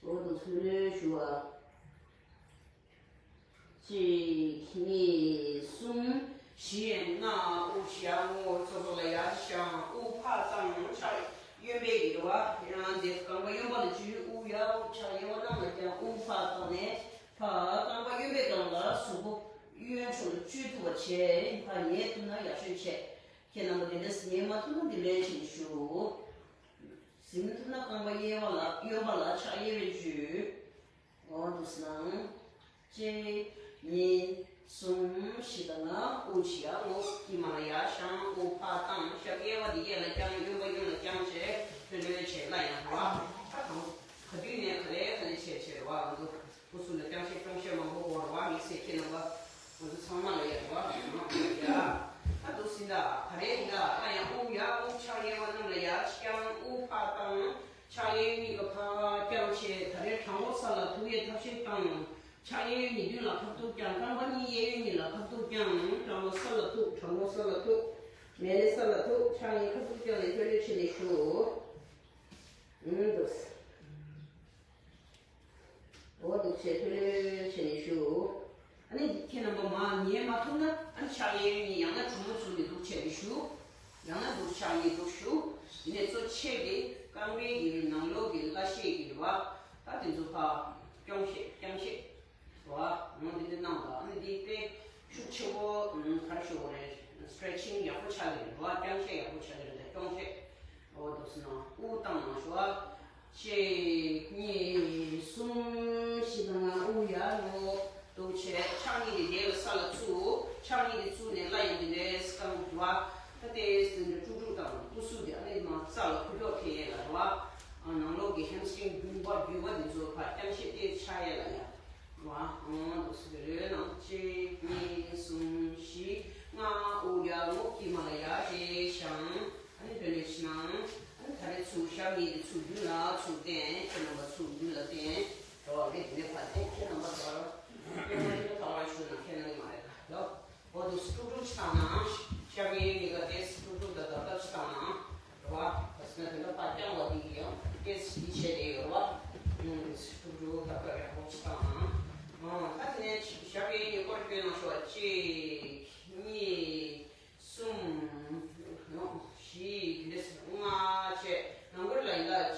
འོ་དང་ལྷོད་ལྷོད་བཞུགས་པ། གཅིག་གཉིས། གསུམ། བཞི། ལྔ། དབུགས་ཡར་འོང་། ཙོག་ཙོག་ལ་ཡར་བཞེངས། དབུགས་ཕར་བཏང་། ཕྱག་གཡོན་པས་ཡིན་རེད་བ། ཡང་དེ་རྐང་པ་གཡོན་པ་ལ་འཇུས། དབུགས་ཡར་འོང་། ཕྱག་གཡས་པ་གནམ་ལ་བརྐྱངས། དབུགས་ཕར་བཏང་ནས་ཕར་རྐང་པ་གཡོན་པའི་སྒང་ལ་གཟུགས་པོ་གཡོན་ཕྱོགས་ལ་བཅུག་ཐུབ་པ་བྱས། ཕར་ཉལ་ཐུབ་ན་ཡག་ཤོས་བྱས། ཁྱེད་རྣམ་པ་དེ་འདྲ་ཉལ་མ་ཐུབ་ན་འདི་འདྲ་བྱས་ནས་བཞུགས། ཟིན་ཐུབ་ན་རྐང་པ་གཡས་པ་ལ་གཡོན་པ་ལ་ཕྱག་གཡས་པས་འཇུས། འོ་འདུག་སེ་གནང་། གཅིག་གཉིས། གསུམ། བཞི་དང་ལྔ། དབུགས་ཕྱི་ཡར་འོང་། དཀྱིལ་མ་ལ་ཡར་བཞེངས། དབུགས་ཕར་བཏང་། ཞབས་གཡས་པ་འདི་གཡས་ལ་བརྐྱངས། གཡོན་པ་གཡོན་ལ་བརྐྱངས་བྱས་ལྷོད་ལྷོད་བྱས་སླར་ཡང་རེད་བ། ད་གང་ག་དུས་ནས་ག་ལེ་ག་ལེ་བྱས་བྱས་རེད་བ། ང་ཚོ་སྐུ་གཟུགས་ལ་རྐྱང་ཤེད་རྐྱང་ཤེད་མང་པོ་དགོས་རེད་བ། དམིགས་བསལ་ཁྱེད་རྣམ་པ་ང་ཚོ་ཚང་མ་ལ་ཡོད་རེད་བ། ཡ། ད་འདུག་སེ་ད་ག་རེ་ཡིན་ད། སླར་ཡང་དབུགས་ཡར་འོང་། ཕྱག་གཡས་པ་གནམ་ལ་ཡར་བརྐྱངས། དབུགས་ཕར་བཏང་། ཕྱག་གཡས་གཉིས་ཀ་ཕར་བརྐྱངས་བྱས། ད་རེས་བྲང་ཁོག་ས་ལ་ཐུག་ཡས་ཐབས་ཤེས་བཏང་། ཕྱག་གཡས་གཡོན་གཉིས་མདུན་ལ་ཁ་ཐུག་བརྐྱངས། རྐང་པ་གཉིས་གཡས་གཡོན་གཉིས་ལ་ཁ་ཐུག་བརྐྱངས། བྲང་ཁོག་ས་ལ་ཐུག་བྲང་ཁོག་ས་ལ་ཐུག་མལ་ལས་ས་ལ་ཐུག་ཕྱག་གཉིས་ཁ་ཐུག་བརྐྱངས་ནས་ལྷོད་ལྷོད་བྱས་ནས་བཞུགས། ཨུམ་འདུག་འོ་འདུག་བྱས་ལྷོད་ལྷོད་བྱས་ནས་བཞུགས། ཨ་ནི་ཁྱེད་རྣམ་པ་མར་ཉལ་མ་ཐུབ་ན། ཨ་ནི་ཕྱག་གཡས་གཡོན་གཉིས་ཡང་ན་གྲུ་མོ་བཙུགས་ནས་འདུག་བྱས་ནས་བཞུགས། ཡང་ན་འདུག་ཕྱག་གཉིས་འདུག་བཞུགས། དེ་ནས་གཙོ་ཆེ་གི་རྐང་པའི་གི་ནང་ལོགས་ཀྱི་བརླ་ཤའི་གི་རེད་བ། ད་དེ་ཚོ་ཕར་རྐྱང་ཤེད་རྐྱང་ཤེད་རེད་བ། འོ་དེ་འདྲ་གནང་དང་། ཨ་ནི་དེ་དཔེ་ཤུགས་ཆེ་པོ་ག་རེ་ཞུ་དགོས་རེད། སི་ཊེ་ཆིང་ཡག་པོ་ཆགས་ཀྱི་རེད་བ། རྐྱང་ཤེད་ཡག་པོ་ཆགས་ཀྱི་རེད། ད་རྐྱང་ཤེད། འོ་འདུག་སེ་གནང་། དབུགས་བཏང་གནང་ཤོག་ཨ། གཅིག་གཉིས་གསུམ། བཞི་དང་ལྔ། དབུགས་ཡར་འོང་། འདུག་བྱས་ཕྱག་གཉིས་དེ་དེ་ལ་ས་ལ་བཙུགས། ཕྱག་གཉིས་དེ་བཙུགས་ནས་སླར་ཡང་དེ་འདྲའི་སྐམ་བ། ད་ལྟའི་སྟེང་དུ་དཀྲུག་དཀྲུག་དང་སྐུ་གཟུགས་དེ་ཨ་ནི་མར་རྩ་ལ་ཁུ་ཁྱོག་འཐེན་ཡས་ལ་རེད་བ། ནང་ལོགས་ཀྱི་ཧེམ་སི་ཊིང་རྒྱུད་པ་རྒྱུད་པ་འདི་ཚོ་ཕར་རྐྱང་ཤེད་དེ་ཆགས་ཡས་ལ་ཡ། རེད་བ། འདུག་སེ་རེ་རེ་གནང་། གཅིག་གཉིས་གསུམ་བཞི་ལྔ། དབུགས་ཡར་འོང་། དཀྱིལ་མ་ལ་ཡར་བཞེངས་ཤིང་། ཨ་ནི་ལྷོད་ལྷོད་བྱས་ནས། ཨ་ནི་ད་རེས་ཚུར་ཞབས་གཉིས་དེ་ཚུར་མདུན་ལ་ཚུར་བསྟན། ཁྱེད་རྣམ་པ་ཚུར་མདུན་ལ་བསྟན། རེད་བ། རེད། དེ་ནས་ཕར་བསྟན། ཁྱེད་རྣམ་པ་ཚུར་ལ་ཁྱེད་རྣམ་པ་ཚུར་ལ་ཁྱེད་རྣམ་པ་ཚུར་ལ་ཁྱེད་རྣམ་པ་ཚུར་ལ། འོ་འདུག་སེ་དཀྲུག་དཀྲུག་བྱས་ནས། ཞབས་གཡས་གཡོན་གཉིས་ཀ་ཏོག་ཙམ་དཀྲུག་དཀྲུག་དང་རྡབ་རྡབ་ཅིག་བཏང་ན། རེད་བ། ག་ཟེར་ན་དེ་འདྲ་ཕར་བརྐྱང་བ་འདི་ཡང་ཏོག་ཙམ་འདི་བྱས་བསྡད་ཡོད་རེད་བ། ཨུམ། དཀྲུག་དཀྲུག་རྡབ་རྡབ་ཡག་པོ་ཅིག་བཏང་ན། ཨ། ད་དེ་ནས་ཞབས་གཡས་གཡོན་གཉིས་སྐོར་སྐྱོད་གནང་ཤོག་གཅིག་གཉིས། གསུམ། བཞི། དེ་འདྲ་ལྔ་བྱས། ནང་སྐོར་ལ་ཡིན་ད་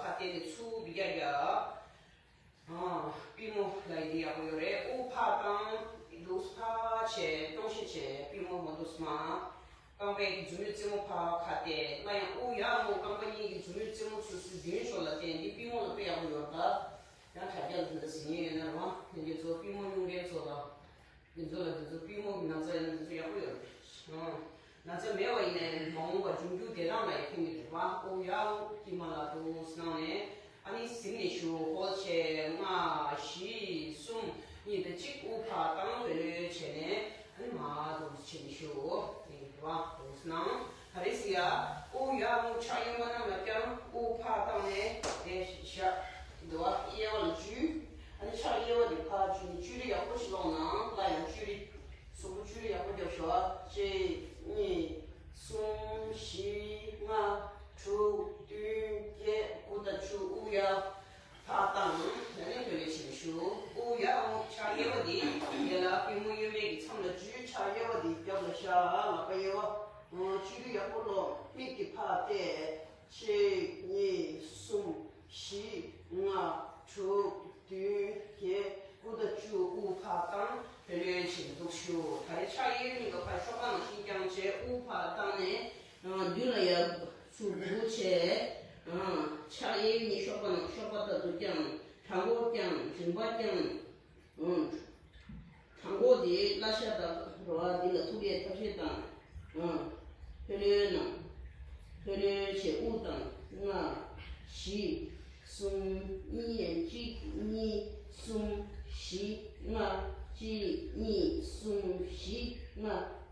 ཁ་གཏད་དེ་ཚུར་འབུད་རྒྱག་རྒྱག་ཨ། པུས་མོ་ལ་ཡི་དེ་ཡག་པོ་ཡོད་རེད། དབུགས་ཕར་བཏང་། འདུག་ཕར་བྱས། སྟོང་བཤད་བྱས། པུས་མོ་མ་འདུག་མ། རྐང་པའི་གི་མཛུབ་མོའི་རྩེ་མོ་ཕར་ཁ་གཏད། སླར་ཡང་དབུགས་ཡར་རྔུབ། རྐང་པ་གཉིས་ཀྱི་མཛུབ་མོའི་རྩེ་མོ་སོ་སོའི་མདུན་ཕྱོགས་ལ་བསྟན། འདི་པུས་མོ་ལ་དཔེ་ཡག་པོ་ཡོད་རེད་ད། ཡང་དྲ་རྒྱ་ལ་འདི་འདྲ་ཟིན་ཡས་ཡོད་ན་རེད་བ། དེ་འདྲའི་ཚོ་པུས་མོ་སྙུང་མཁན་ཚོ་ལ། འདི་ཚོ་ལ་འདི་ཚོ་པུས་མོ་གི་ན་ཚ་ཡིན་ན་འདི་ཚོ་ཡག་པོ་ཡོད་རེད། ཨང་། ན་ཚ་མེད་པ་ཡིན་ནའི་མ་འོངས་པ་འབྱུང་འགྱུར་བདེ་ཐང་ལ་ཡང་ཕན་གྱི་རེད་བ། དབུགས་ཡར་རྔུབ། དཀྱིལ་མ་ལ་འདུག་སེ་གནང་ནས། ཨ་ནི་གཟིམ་ནས་ཞུ། ཧོལ་བྱས། ལྔ། བཞི། གསུམ། གཉིས། ད་གཅིག་དབུགས་ཕར་བཏང་། ལྷོད་ལྷོད་བྱས་ནས། ཨ་ནི་མར་འདུག་སེ་བྱས་ནས་ཞུ། དེ་རེད་བ། འདུག་སེ་གནང་། ད་རེས་ཡ། དབུགས་ཡར་རྔུབ། ཕྱག་གཡོན་པ་གནམ་ལ་བརྐྱང་། དབུགས་ཕར་བཏང་ནས་དེ་བཞག་འདུག་བ། གཡས་པ་ལ་འཇུས། ཨ་ནི་ཕྱག་གཡས་པ་དེ་ཕར་འཇུས་ནས་བཅོས་རིགས་ཡག་པོ་ཞིག་ལོག་ན། སླར་ཡང་བཅོས་རིགས། གཟུགས་པོ་བཅོས་རིགས་ཡག་པོ་རྒྱབ་ཤོག་གཅིག་གཉིས། གསུམ། བཞི། ལྔ། དྲུག་བདུན། བརྒྱད། དགུ་དང་བཅུ། དབུགས་ཡར་ཕར་བཏང་། ཡ་ནས་ལྷོད་ལྷོད་བྱས་ནས་ཞུ། དབུགས་ཡར་རྔུབ། ཕྱག་གཡས་པ་འདི་ཡ་ལ་པུས་མོ་གཡོན་མའི་གི་མཚམས་ལ་འཇུས། ཕྱག་གཡས་པ་འདི་རྒྱབ་ལ་བཞག་ལག་པ་གཡས་པ། ཨོ། བཅོས་རིགས་ཡག་པོ་ལོག་མིག་གིས་ཕར་བལྟས། གཅིག་གཉིས། གསུམ། བཞི། ལྔ། དྲུག་བདུན། བརྒྱད། དགུ་དང་བཅུ། དབུགས་ཕར་བཏང་། ལྷོད་ལྷོད་བྱས་ནས་འདུག་ཞུ། ད་རེས་ཕྱག་གཡས་གཉིས་ཀ་ཕར་ཤོག་ཁ་ནང་བཞིན་བརྐྱངས་བྱས། དབུགས་ཕར་བཏང་ནས། ཨ། མདུན་ལ་ཡར་ཚུར་སྒུར་བྱས། ཨ། ཕྱག་གཡས་གཉིས་ཤོག་ཁ་ནང་ཤོག་ཁ་ལྟར་དུ་བརྐྱངས། བྲང་ཁོག་བརྐྱངས། མཇིང་པ་བརྐྱངས། ཨ། བྲང་ཁོག་དེ་བརླ་ཤ་དང་རོ་བ་འདི་ལ་ཐུག་ཡས་ཐབས་ཤེས་དང་། ཨ། ལྷོད་ལྷོད་གནང་། ལྷོད་ལྷོད་བྱས། དབུགས་བཏང་། ལྔ། བཞི། གསུམ། གཉིས། གཅིག་གཉིས། གསུམ། བཞི། ལྔ། གཅིག་གཉིས། གསུམ། བཞི། ལྔ།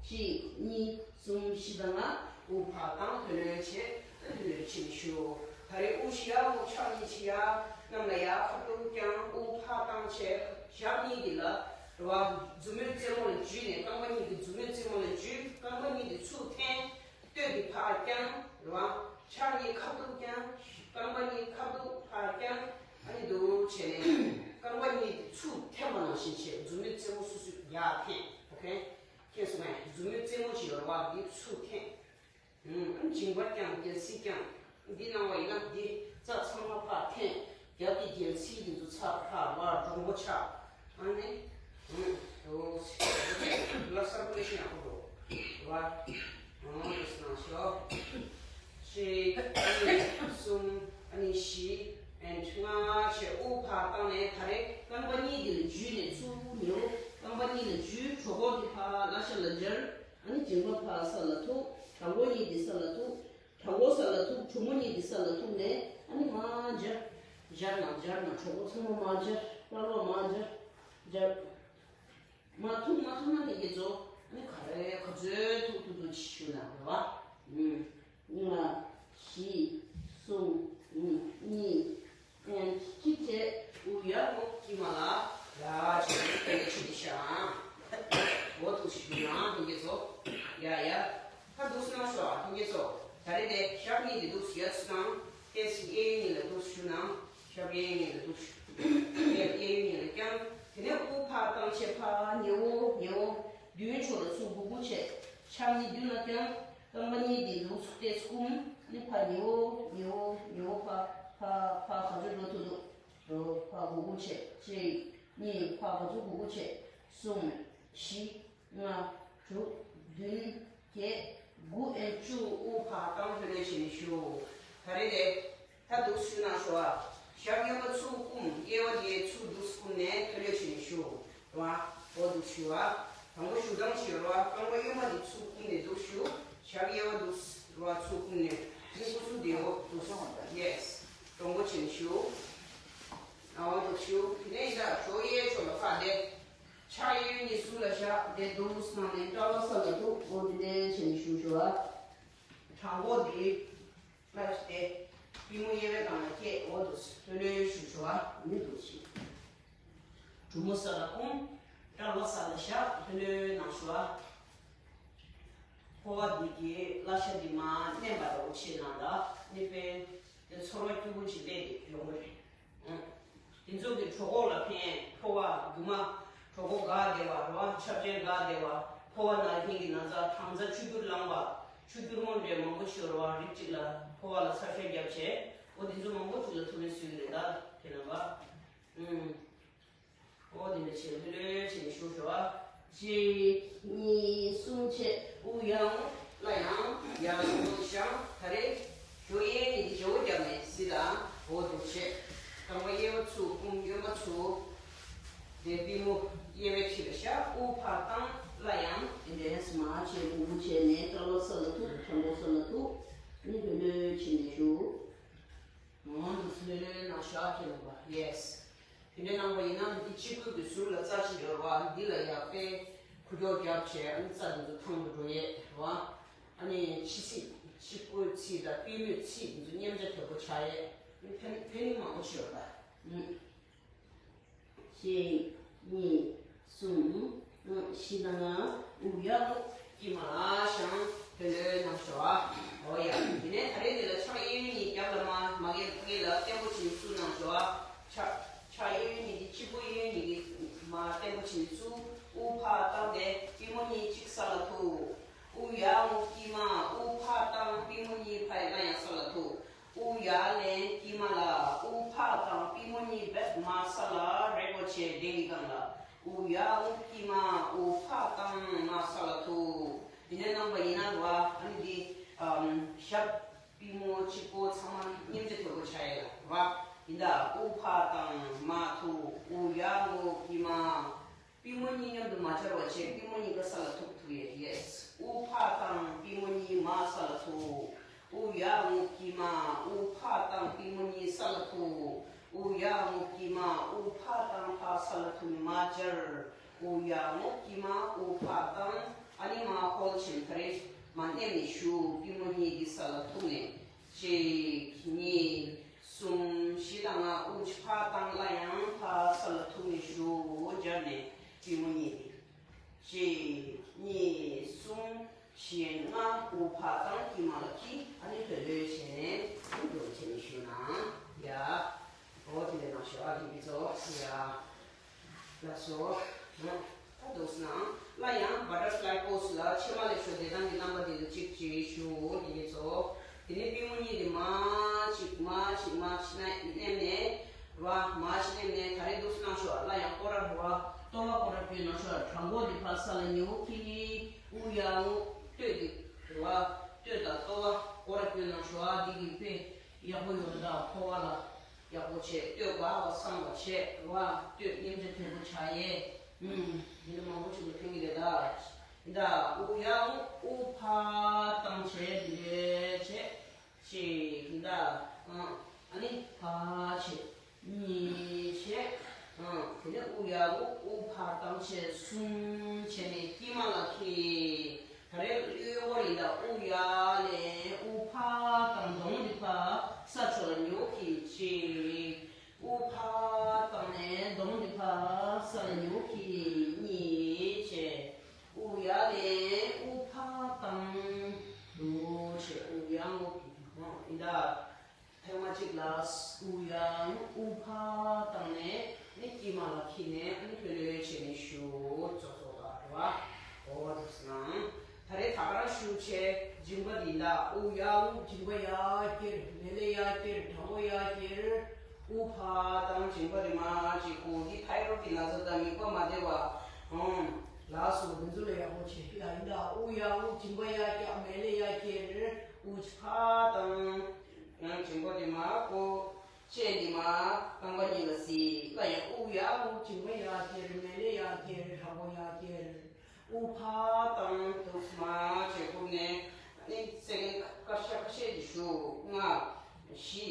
གཅིག་གཉིས། གསུམ། བཞི་དང་ལྔ། དབུགས་ཕར་བཏང་། ལྷོད་ལྷོད་བྱས། ལྷོད་ལྷོད་བྱས་ནས་ཞུ། ད་རེས་དབུགས་ཕྱི་ཡར་རྔུབ། ཕྱག་གཉིས་ཕྱི་ཡར། གནམ་ལ་ཡར་ཁ་ཐུག་བརྐྱངས། དབུགས་ཕར་བཏང་བྱས། ཞབས་གཉིས་འདི་ལ་རེད་བ། མཛུབ་མོའི་རྩེ་མོ་ལ་འཇུས་ནས། རྐང་པ་གཉིས་ཀྱི་མཛུབ་མོའི་རྩེ་མོ་ལ་འཇུས། རྐང་པ་གཉིས་འདི་ཚུར་འཐེན། སྟོད་འདི་ཕར་བརྐྱངས། རེད་བ། ཕྱག་གཉིས་ཁ་ཐུག་བརྐྱངས། རྐང་པ་གཉིས་ཁ་ཐུག་ཕར་བརྐྱངས། ཨ་ནི་འདུག་བྱས་ནས་རྐང་པ་གཉིས་འདི་ཚུར་འཐེན་པ་ནང་བཞིན་བྱས། མཛུབ་མོའི་རྩེ་མོ་སོ་སོས་ཡར་འཐེན། ཨོ་ཁེ། མཁྱེན་སོང་ངས། མཛུབ་མོའི་རྩེ་མོ་ཅིག་ཡོད་རེད་བ། འདི་ཚུར་འཐེན། ཨུམ། མཇིང་པ་བརྐྱངས། རྒྱལ་སྲིད་བརྐྱངས། འདི་གནང་བ་ཡིན་ན་འདི་རྩ་ཚང་མ་ཕར་འཐེན། རྒྱབ་ཀྱི་རྒྱལ་སྲིད་འདི་ཚོ་ཚར་ཕར་བ་འདྲོང་པོ་ཆགས། ཨ་ནི། ཨུམ། འོ། ལ་སར་ཀུ་ལེ་ཤིན་ཡག་པོ་འགྲོ་བ། འོ་དེ་གནང་ཤོག་གཅིག་གཉིས། གསུམ། ཨ་ནི་བཞི། ཨན། ལྔ་བྱས། དབུགས་ཕར་བཏང་ནས། ད་རེས་རྐང་པ་གཉིས་འདི་ལ་འཇུས་ནས་ཚུར་ཉོ། རྐང་པ་གཉིས་ལ་འཇུས། གྲོད་ཁོག་འདི་ཕར་བརླ་ཤ་ལ་སྦྱར། ཨ་ནི་མཇིང་པ་ཕར་ས་ལ་ཐུག་བྲང་ཁོག་གཉིས་འདི་ས་ལ་ཐུག་བྲང་ཁོག་ས་ལ་ཐུག་གྲུ་མོ་གཉིས་འདི་ས་ལ་ཐུག་ནས། ཨ་ནི་མར་སྦྱར། སྦྱར་ན་སྦྱར་ན་གྲོད་ཁོག་ཚང་མ་མར་སྦྱར། རྟ་ལོག་མར་སྦྱར། སྦྱར། མར་ཐུག་མ་ཐུག་ན་དེ་གི་ཚོ། ཨ་ནི་ག་རེ་ག་ཚོད་ཐུག་ཐུག་ཐུག་ཅིག་ཞུ་ན་རེད་བ། ཨུམ། ལྔ། བཞི། གསུམ། ཨུམ། གཉིས། ཨུམ། གཅིག་བྱས། དབུགས་ཡར་རྔུབ། དཀྱིལ་མ་ལ་ཡར་བྱས་ནས་དེ་ནས་ཕྱིན་ཏེ་བཞག་འོ་འདུག་སེ་ཞུ་ན་དེ་གི་ཚོ། ཡ་ཡ། ད་འདུག་སེ་གནང་ཤོག་ཨ། དེ་གི་ཚོ། ད་རེས་དེ་ཞབས་གཉིས་དེ་འདུག་སེ་ཡར་ཚུར་གནང་། ཏོག་ཙམ་གཡས་གཡོན་གཉིས་ལ་འདུག་སེ་ཞུ་གནང་། ཞབས་གཡས་གཡོན་གཉིས་ལ་འདུག་སེ། གཡས་གཡོན་གཉིས་ལ་བརྐྱངས། དེ་ནས་དབུགས་ཕར་བཏང་བྱས་ཕར་ཉེ་བོ་ཉེ་བོ། མདུན་ཕྱོགས་ལ་ཚུར་སྒུར་སྒུར་བྱས། ཕྱག་གཉིས་མདུན་ལ་བརྐྱངས། རྐང་པ་གཉིས་འདི་འདུག་སེ་སྐུམ། ཨ་ནི་ཕར་ཉེ་བོ་ཉེ་བོ་ཉེ་བོ། ཕར་ཕར་ཕར་ག་ཚོད་འགྲོ་ཐུབ་ཐུབ་འགྲོ། ཕར་སྒུར་སྒུར་བྱས། གཅིག་གཉིས། ཕར་ག་ཚོད་སྒུར་སྒུར་བྱས། གསུམ། བཞི། ལྔ། དྲུག་བདུན། བརྒྱད། དགུ། ཨན། བཅུ། དབུགས་ཕར་བཏང་། ལྷོད་ལྷོད་བྱས་ནས་ཞུ། ད་རེས་དེ། ད་འདུག་སེ་གནང་ཤོག་ཨ། ཞབས་གཡོན་པ་ཚུར་བསྐུམ། གཡས་པ་དེ་ཚུར་འདུག་སེ་བསྐུམ་ནས་ལྷོད་ལྷོད་བྱས་ནས་ཞུ། རེད་བ། འོ་འདུག་སེ་ཞུ་ཨ། དང་པོ་ཞུ་སྟངས་ཤིག་ཡོད་རེད་བ། རྐང་པ་གཡོན་པ་དེ་ཚུར་བསྐུམ་ནས་འདུག་སེ་ཞུ། ཞབས་གཡས་པ་འདུག་སེ་རེད་བ། ཚུར་བསྐུམ་ནས། ཨ་ནི་སྐུ་གཟུགས་དེ་འོ་འདུག་སེ། ཡེ་སི། དྲང་པོ་བྱས་ནས་ཞུ། འོ་འདུག་སེ་ཞུ། དེ་ནས་ཡིན་ད་གྲོགས་གཡས་ཕྱོགས་ལ་ཕར་བསྡད། ཕྱག་གཡས་གཡོན་གཉིས་ཟུར་ལ་བཞག་དེ་འདུག་སེ་གནང་ནས་སྐྲ་ལོ་ས་ལ་ཐུག་འོ་དེ་འདྲ་བྱས་ནས་ཞུ་ཞུ་ཨ། དྲང་པོ་དེ། སླར་སྟེ། པུས་མོ་གཡས་པའི་སྒང་ལ་བསྐྱེད། འོ་འདུག་སེ་ལྷོད་ལྷོད་ཞུ་ཞུ་ཨ། མི་འདུག་སེ། གྲུ་མོ་ས་ལ་བསྐུམ། སྐྲ་ལོ་ས་ལ་བཞག་ལྷོད་ལྷོད་གནང་ཞུ་ཨ། ཕོ་བ་འདི་གི་བརླ་ཤ་འདི་མར་མནན་པ་འདྲ་བོ་བྱེད་ན་ད་ནི་དཔེ་དེ་ཚོར་བ་སྐྱུར་པོ་ཅིག་སླེབས་ཏེ་ཡོང་གི་རེད། ཨང་། དེ་ཚོ་གི་གྲོད་ཁོག་ལ་ཕན། ཕོ་བ་རྒྱུ་མ། གྲོད་ཁོག་འགག་བསྡད་པ་རེད་བ། ཆབ་ཆེན་འགག་བསྡད་པ། ཕོ་བ་ན་མཁན་གྱི་ན་ཚ། གྲང་ཚ། ཆུ་སྐྱུར་ལངས་པ། ཆུ་སྐྱུར་མོ་འདྲ་མང་པོ་ཞིག་ཡོད་རེད་བ། རིགས་གཅིག་ལ་ཕོ་བ་ལ་ཚ་ཤ་བརྒྱབ་བྱས། འདི་ཚོ་མང་པོ་ཅིག་ལ་ཐུགས་ལན་གསོས་ཀྱི་རེད་ད་དེ་ལ་བ། ཨུམ། ཨོ་དེ་འདྲ་བྱས་ལྷོད་ལྷོད་བྱས་ནས་བཞུགས་ཤོག་ཨ། གཅིག་གཉིས། གསུམ་བྱས། དབུགས་ཡར་སླར་ཡང་ཡར་སླར་བཞེངས། ད་རེས་ཞོ་གཡས་གཉིས་ཀྱི་བརྗེ་བོ་བརྒྱབ་ནས་གཟིགས་དང་། འོ་འདུག་བྱས། རྐང་པ་གཡས་པ་ཚུགས། རྐུན་གཡོན་པ་ཚུགས། དེ་པུས་མོ་གཡས་པའི་འཁྲིས་ལ་བཞག་དབུགས་ཕར་བཏང་སླར་ཡང་དེ་འདྲའི་མར་བྱས། མགོ་བོ་བྱས་ནས་སྐྲ་ལོ་ས་ལ་ཐུག་དྲང་པོ་ས་ལ་ཐུག་ནི་ལྷོད་ལྷོད་བྱས་ནས་བཞུགས། འོ་འདུག་སེ་ལྷོད་ལྷོད་གནང་ཤོག་ཨ། ཁྱེད་རྣམ་པ། ཡེས། དེ་འདྲ་གནང་བ་ཡིན་ན་འདི་གཅིག་པུ་གི་ཟུར་ལ་རྩ་ཅིག་ཡོད་རེད་བ། འདི་ལ་ཡར་དཔེ་ཁུ་སྐྱོག་བརྒྱབ་བྱས། ཨ་ནི་རྩ་འདི་ཚོ་ཐང་དུ་འགྲོ་ཡས་རེད་བ། ཨ་ནི་ཕྱི་ཚིགས། ཕྱི་སྐོར་ཚིགས་དང་པུས་མོའི་ཚིགས་འདི་ཚོ་མཉམ་བརྗེ་དོད་པོ་བྱ་ཡས། ཨ་ནི་ཕན་ཕན་ནུས་མང་པོ་ཞིག་ཡོད་རེད་བ། གཅིག་གཉིས། གསུམ། བཞི་དང་ལྔ། དབུགས་ཡར་སླར། དཀྱིལ་མ་ལ་བཞེངས། ལྷོད་ལྷོད་གནང་ཤོག་ཨ། འོ་ཡ། དེ་ནས་ད་རེས་འདི་ལ་ཕྱག་གཡས་གཡོན་གཉིས་རྒྱབ་ལ་མར། མ་གི་ཕ་གི་ལ་བརྟན་པོ་བྱས་ནས་བཙུགས་གནང་ཤོག་ཨ། ཕྱག་ཕྱག་གཡས་གཡོན་གཉིས་ཀྱི་ཕྱི་པུས་གཡས་གཡོན་གཉིས་ཀྱི་མར་བརྟན་པོ་བྱས་ནས་བཙུགས། དབུགས་ཕར་བཏང་སྟེ་པུས་མོ་གཉིས་གཅིག་ས་ལ་ཐུག་དབུགས་ཡར་སླར་དཀྱིལ་མ། དབུགས་ཕར་བཏང་། པུས་མོ་གཉིས་ཕར་སླར་ཡང་ས་ལ་ཐུག་དབུགས་ཡར་ལེན། དཀྱིལ་མ་ལ། དབུགས་ཕར་བཏང་། པུས་མོ་གཉིས་བེད་མར་ས་ལ་རེག་པོ་བྱས་ལྡེ་བའི་སྒང་ལ། དབུགས་ཡར་སླར་དཀྱིལ་མ། དབུགས་ཕར་བཏང་། མར་ས་ལ་ཐུག་དེ་འདྲ་གནང་བ་ཡིན་ན་རེད་བ། ཨ་ནི་འདི་ཨམ་ཞབས་པུས་མོ་གཅིག་པོ་ཚང་མ་མཉམ་བརྗེ་དོད་པོ་བྱ་ཡས་ལ་རེད་བ། ཡིན་ད། དབུགས་ཕར་བཏང་། མར་ཐུག་དབུགས་ཡར་སླར་དཀྱིལ་མ། པུས་མོ་གཉིས་མཉམ་དུ་མ་སྦྱར་བ་བྱས། པུས་མོ་གཉིས་ཀ་ས་ལ་ཐུག་ཐུག་ཡས། ཡེས། དབུགས་ཕར་བཏང་། པུས་མོ་གཉིས་མར་ས་ལ་ཐུག་དབུགས་ཡར་སླར་དཀྱིལ་མ། དབུགས་ཕར་བཏང་། པུས་མོ་གཉིས་ས་ལ་ཐུག་དབུགས་ཡར་སླར་དཀྱིལ་མ། དབུགས་ཕར་བཏང་། ཕར་ས་ལ་ཐུག་ནས་མར་སྦྱར། དབུགས་ཡར་སླར་དཀྱིལ་མ། དབུགས་ཕར་བཏང་། ཨ་ནི་མར་ཧོལ་བྱས་ནས་ད་རེས་མར་མནན་ནས་བཞུགས། པུས་མོ་གཉིས་ཀྱིས་ས་ལ་ཐུག་ནས། གཅིག་གཉིས། གསུམ། བཞི་དང་ལྔ། དབུགས་ཕར་བཏང་། སླར་ཡང་ཕར་ས་ལ་ཐུག་ནས་བཞུགས། སྦྱར་ནས་པུས་མོ་གཉིས་ཏེ། གཅིག་གཉིས། གསུམ། བཞི། ལྔ། དབུགས་ཕར་བཏང་། དཀྱིལ་མ་ལ་འཁྱིལ། ཨ་ནི་ལྷོད་ལྷོད་བྱས་ནས་འདུག་བྱས་ནས་བཞུགས་ན་ཡ། འོ་དེ་འདྲ་གནང་ཤོག་ཨ། དེ་གི་ཚོ་ཡ། ལགས་སོ། ད་འདུག་སེ་ན། སླར་ཡང་butterfly pose ལ་ཕྱེ་མ་ལེབ་ཤོག་བདེ་ཐང་གི་རྣམ་པ་འདི་ལ་གཅིག་གཅིག་བཞུགས། དེ་ནས་ཚོ། དེ་ནས་པུས་མོ་གཉིས་དེ་མར་གཅིག་མར་གཅིག་མར་གཅིག་ན་མནན་ནས། རེད་བ། མར་གཅིག་མནན་ནས་ད་རེས་འདུག་སེ་གནང་ཤོག་སླར་ཡང་སྐོར་ར་རེད་བ། ལྟོ་བ་སྐོར་ར་སྐྱོན་གནང་ཤོག་བྲང་ཁོག་དེ་ཕར་ས་ལ་ཉེ་བོ་འཁྱེར། དབུགས་ཡར་སླར་སྟོད་དེ་རེད་བ། སྟོད་དང་ལྟོ་བ་སྐོར་ར་སྐྱོན་གནང་ཤོག་ཨ། འདི་གི་དཔེ་ཡག་པོ་ཡོད་རེད་ད། ཕོ་བ་ལ། ཡག་པོ་བྱས། སྟོད་འགག་པ་སངས་པ་བྱས། རེད་བ། སྟོད་མཉེན་ཆ་དོད་པོ་བྱ་ཡས། ཨུམ། འདི་འདྲ་མང་པོ་ཅིག་ལ་ཕན་གྱི་རེད་ད། འདི་འདྲ་དབུགས་ཡར་དབུགས་ཕར་བཏང་བྱས་འདི་འདྲ་བྱས། ཅིག་འདི་འདྲ། ཨ་ནི་ཕར་བྱས། གཉིས་བྱས། དེ་ནས་དབུགས་ཡར་དབུགས་དབུགས་ཕར་བཏང་བྱས། གསུམ་བྱས་ནས་དཀྱིལ་མ་ལ་འཁྱིལ། ད་རེས་གཡོན་སྐོར་ཡིན་ད། དབུགས་ཡར་ལེན། དབུགས་ཕར་བཏང་། གདོང་འདི་ཕར་ས་ཕྱོགས་ལ་ཉེ་བོ་འཁྱིལ། གཅིག་དབུགས་ཕར་བཏང་ནས་གདོང་འདི་ཕར་ས་ལ་ཉེ་བོ་འཁྱིལ། གཉིས་བྱས། དབུགས་ཡར་ལེན། དབུགས་ཕར་བཏང་། དྲུག་བྱས། དབུགས་ཡར་སླར་འཁྱིལ། ཡིན་ད། ཐེངས་མ་གཅིག་ལ་དབུགས་ཡར་དབུགས་ཕར་བཏང་ནས་ནི་དཀྱིལ་མ་ལ་འཁྱིལ་ནས་ནི་ལྷོད་ལྷོད་བྱས་ནས་བཞུགས། ཙོག་ཙོག་ལ་རེད་བ། འོ་དེ་སོང་ན། ད་རེས་ད་ག་རང་བཞུགས་བྱས་མཇིང་པ་འདི་འདྲ། དབུགས་ཡར་དབུགས། མཇིང་པ་ཡར་ཁྱེར། མལ་ལས་ཡར་ཁྱེར། བྲང་ཁོག་ཡར་ཁྱེར། དབུགས་ཕར་བཏང་། མཇིང་པ་འདི་མར་གཅིག་ཁུར། འདི་ཐའི་རོ་ཌི་གི་ན་ཚ་དང་མིད་པ་མ་བདེ་བ། ཨོམ། ལགས་སོ། འདི་ཚོ་ལ་ཡག་པོ་བྱེད། ཡ་ཡིན་ད། དབུགས་ཡར་དབུགས། མཇིང་པ་ཡར་བཀྱག་མལ་ལས་ཡར་ཁྱེར། དབུགས་ཕར་བཏང་། ཡང་མཇིང་པ་འདི་མར་བསྐོར། སྤྱན་འདི་མར་རྐང་པ་གཉིས་ལ་གཟིགས། སླར་ཡང་དབུགས་ཡར་དབུགས། མཇིང་པ་ཡར་ཁྱེར། མལ་ལས་ཡར་ཁྱེར། བྲང་ཁོག་ཡར་ཁྱེར། དབུགས་ཕར་བཏང་། དུག་མར་བྱས་ཁུར་ནས་ནི་སེ་ཀེན་ཌི་ཁ་ཤས་ཁ་ཤས་ཀྱིས་བཞུགས། ལྔ། བཞི།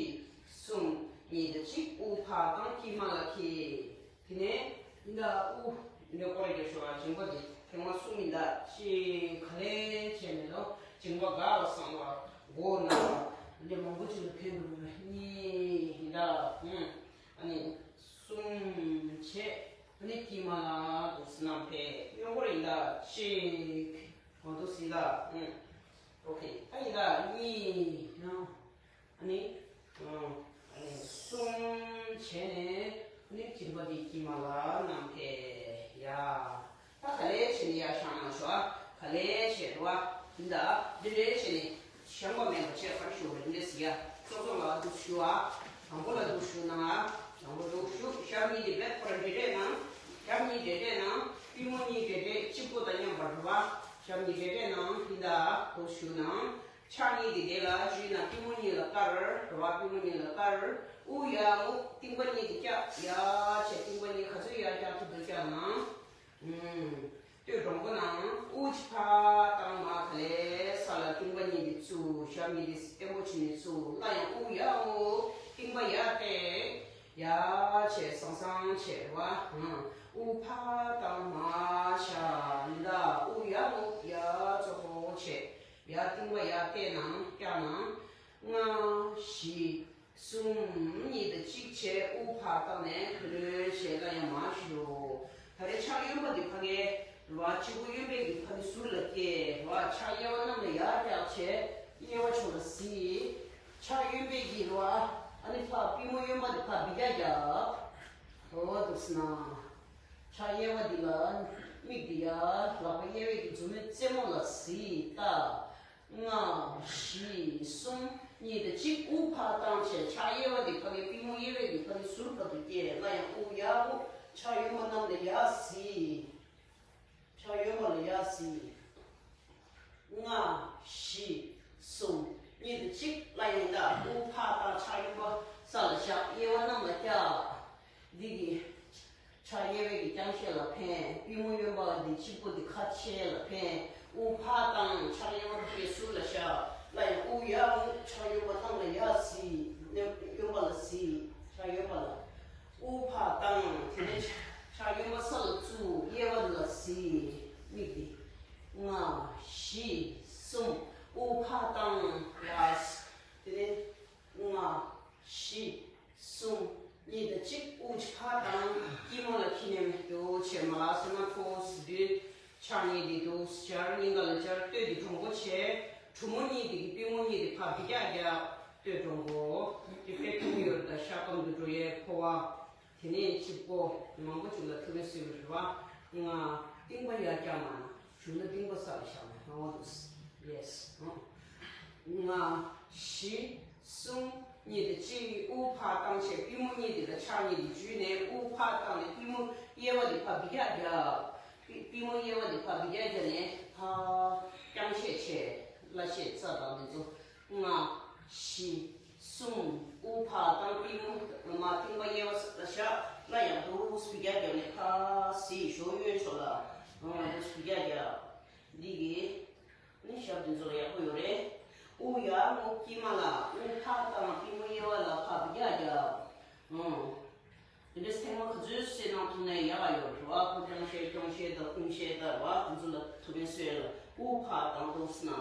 གསུམ། གཉིས་དང་གཅིག་དབུགས་ཕར་བཏང་། དཀྱིལ་མ་ལ་འཁྱིལ། དེ་ནས་འདི་འདྲ་དབུགས་འདི་འདྲ་སྐོར་ར་རྒྱབ་ཤོག་ཨ། མཇིང་པ་འདི་ཐེངས་མ་གསུམ་ཡིན་ད། ཅིག་ག་ལེ་བྱས་ནས་ལོ། མཇིང་པ་འགག་པ་སངས་པ། མགོ་ན་བ། འདི་མང་པོ་ཅིག་ལ་ཕན་འདུག་ལ། གཉིས་ཡིན་ད། ཨུམ། ཨ་ནི་གསུམ་བྱས། ཨ་ནི་དཀྱིལ་མ་ལ་འདུག་སེ་གནང་ཕེབས། གཡོན་སྐོར་ཡིན་ད། ཅིག་འོ་འདུག་སེ་ཡིན་ད། ཨུམ། ཨོ་ཁེ། ད་ཡིན་ད། གཉིས་ཡང་། ཨ་ནི། ཨ་ནི་གསུམ་བྱས་ནས་ཨ་ནི་མཇིང་པ་འདི་དཀྱིལ་མ་ལ་གནང་ཕེབས་ཡ། ད་ག་ལེ་བྱས་ནས་ཡར་བཞེངས་གནང་ཤོག་ཨ། ག་ལེ་བྱས་རེད་བ། འདི་འདྲ་འདི་འདྲ་བྱས་ནས་བཞེངས་པ་མེད་པ་བྱས་པར་ཞུ་བ་འདི་འདྲ་ཟེར་ཡ། ཚོགས་གཙོ་ལ་འདུག་ཞུ་བ། དང་པོ་ལ་འདུག་ཞུ་ན། དང་པོ་འདུག་ཞུ། ཞབས་གཉིས་དེ་བས་ཁོ་ར་འདྲེ་འདྲེ་ན། ཞབས་གཉིས་འདྲེ་འདྲེ་ན། པུས་མོ་གཉིས་འདྲེ་འདྲེ་གཅིག་པོ་དང་མཉམ་པར་རུ་བ། ཞབས་གཉིས་འདྲེ་འདྲེ་ན་ཡིན་ད་འདུག་ཞུ་ན། ཕྱག་གཉིས་དེ་དེ་ལ་འཇུས་ན་པུས་མོ་གཉིས་ལ་དཀར། རུ་བ་པུས་མོ་གཉིས་ལ་དཀར། དབུ་ཡར་ངོ་རྟིང་པ་གཉིས་དེ་བཀྱག་ཡ་ཆེ་རྟིང་པ་གཉིས་ག་ཚོད་ཡར་བཀྱག་ཐུབ་ཐུབ་བཀྱག་ན། ཨུམ། སྟོད་དྲང་པོ་ནང་དབུགས་ཕར་བཏང་མར་ག་ལེ་ས་ལ་རྟིང་པ་གཉིས་ཀྱིས་བཙུགས། ཞབས་གཉིས་ཀྱིས་བརྟན་པོ་བྱས་ནས་བཙུགས། སླར་ཡང་དབུགས་ཡར་འོང་། རྟིང་པ་ཡར་གཏད། ཡར་བྱས་སང་སང་བྱས་བ། དབུགས་ཕར་བཏང་མར་བཞག་ཡིན་ད། དབུགས་ཡར་འོང་། ཡར་གཙོ་བོ་བྱས། ཡར་རྟིང་པ་ཡར་གཏད་ནང་བཀྱག་ནང་། ལྔ། བཞི། གསུམ། གཉིས་དང་གཅིག་བྱས། དབུགས་ཕར་བཏང་ནས་ཁོ་ལོས་བྱས། ལ་ཡང་མར་ཞོག་ད་རེས་ཕྱག་གཡོན་པ་འདི་ཕ་གའི་རུ་བ་གཅིག་པུ་གཡོན་པའི་གི་ཕ་གི་ཟུར་ལ་བཀལ། རུ་བ་ཕྱག་གཡས་པ་གནམ་ལ་ཡར་བཀྱག་བྱས། གཡས་པ་ཕྱོགས་ལ་གཟིགས། ཕྱག་གཡོན་པའི་གི་རུ་བ་ཨ་ནི་ཕ་པུས་མོ་གཡོན་པ་འདི་ཕ་བི་རྒྱ་རྒྱབ། འོ་འདུག་སེ་ན། ཕྱག་གཡས་པ་འདི་ལ་མིག་འདི་ཡར་ལག་པ་གཡས་པའི་གི་མཛུབ་མོའི་རྩེ་མོ་ལ་གཟིགས་ལྟ། ལྔ། བཞི། གསུམ། གཉིས་དང་གཅིག་དབུགས་ཕར་བཏང་བྱས། ཕྱག་གཡས་པ་འདི་ཕ་གའི་པུས་མོ་གཡས་པའི་གི་ཕ་གའི་ཟུར་བར་དུ་བཀལ། སླར་ཡང་དབུགས་ཡར་འོང་། ཕྱག་གཡོན་པ་གནམ་ལ་ཡར་གཟིགས། ཕྱག་གཡོན་པ་ལ་ཡར་གཟིགས། ལྔ། བཞི། གསུམ། གཉིས་དང་གཅིག་སླར་ཡང་ད། དབུགས་ཕར་བཏང་། ཕྱག་གཡོན་པ་ས་ལ་བཞག་གཡས་པ་གནམ་ལ་བཀྱག་འདི་གི་ཕྱག་གཡས་པའི་གི་རྐྱང་ཤད་ལ་འཕེན། པུས་མོ་གཡོན་པ་འདི་གཅིག་པོ་འདི་ཁ་ཕྱེ་ལ་འཕེན། དབུགས་ཕར་བཏང་། ཕྱག་གཡས་པ་ཕ་གའི་ཟུར་ལ་བཞག་སླར་ཡང་དབུགས་ཡར་འོང་། ཕྱག་གཡོན་པ་གནམ་ལ་ཡར་གཟིགས། གཡོན་པ་ལ་གཟིགས། ཕྱག་གཡོན་པ་ལ། དབུགས་ཕར་བཏང་། དེ་ནས་ཕྱག་གཡོན་པ་ས་ལ་བཙུགས། གཡས་པ་ལ་གཟིགས། མིག་འདི། ལྔ། བཞི། གསུམ། དབུགས་ཕར་བཏང་། ཡ། དེ་ནས། ལྔ། བཞི། གསུམ། གཉིས་དང་གཅིག་དབུགས་ཕར་བཏང་། དཀྱིལ་མ་ལ་ཁྱི་ནས་མེད་དུ་བྱས། མ་ལག་སོ་ན་ཐོག་སི་དུས། ཕྱག་གཉིས་འདི་འདུག་སྦྱར། སྙིང་ག་ལ་སྦྱར། སྟོད་འདི་དྲང་པོ་བྱས། གྲུ་མོ་གཉིས་འདི་གི་པུས་མོ་གཉིས་འདི་ཕར་བི་རྒྱ་རྒྱབ། སྟོད་དྲང་པོ། དེ་པའི་ཐུང་ཡོད་ད་ཤ་སྐམ་དུ་འགྲོ་ཡས་ཕོ་བ། དེ་ནས་གཅིག་པོ་མང་པོ་གཅིག་ལ་ཐུག་པའི་སྲོལ་རེད་བ། ལྔ། རྟིང་པ་ཡར་བཀྱག་མ་ན་བྱུང་ན་རྟིང་པ་ས་ལ་བཞག་ན་ཧ་བ་འདུག་ཡེས། ལྔ། བཞི། གསུམ། གཉིས་དེ་གཅིག་དབུགས་ཕར་བཏང་བྱས། པུས་མོ་གཉིས་དེ་ལ་ཕྱག་གཉིས་དེ་འཇུས་ནས་དབུགས་ཕར་བཏང་ནས་པུས་མོ་གཡས་པ་དེ་ཕར་བི་རྒྱ་རྒྱབ། པུས་པུས་མོ་གཡས་པ་དེ་ཕར་བི་རྒྱ་རྒྱབ་ནས་ཕར་རྐྱང་ཤད་བྱས། ལ་ཤད་རྩ་དང་འདི་ཚོ། ལྔ། བཞི། གསུམ། དབུགས་ཕར་བཏང་། པུས་མོ་མར་རྟིང་པ་གཡས་པ་ལ་བཞག་སླར་ཡང་དུ་བི་རྒྱ་རྒྱབ་ནས་ཕར་གཟིགས། གཞོགས་གཡོན་ཕྱོགས་ལ་དུ་བི་རྒྱ་རྒྱབ། འདི་གི་ནི་ཞབས་འདི་ཚོ་ལ་ཡག་པོ་ཡོད་རེད། དབུགས་ཡར་རྔུབ། དཀྱིལ་མ་ལ། དབུགས་ཕར་བཏང་། པུས་མོ་གཡས་པ་ལ་ཕར་བི་རྒྱ་རྒྱབ། ཨང་། དེ་འདྲའི་ཐེངས་མ་ག་ཚོད་བསྲེས་གནང་ཐུབ་ན་ཡག་ཡོད་རེད་བ། ཁོ་རྐྱང་ཤད་རྐྱང་ཤད་དང་རྐུན་ཤད་དང་བ་དེ་ཚོ་ལ་ཐུག་མཁན་བཟོས་ལ་དབུགས་ཕར་བཏང་དུས་ན།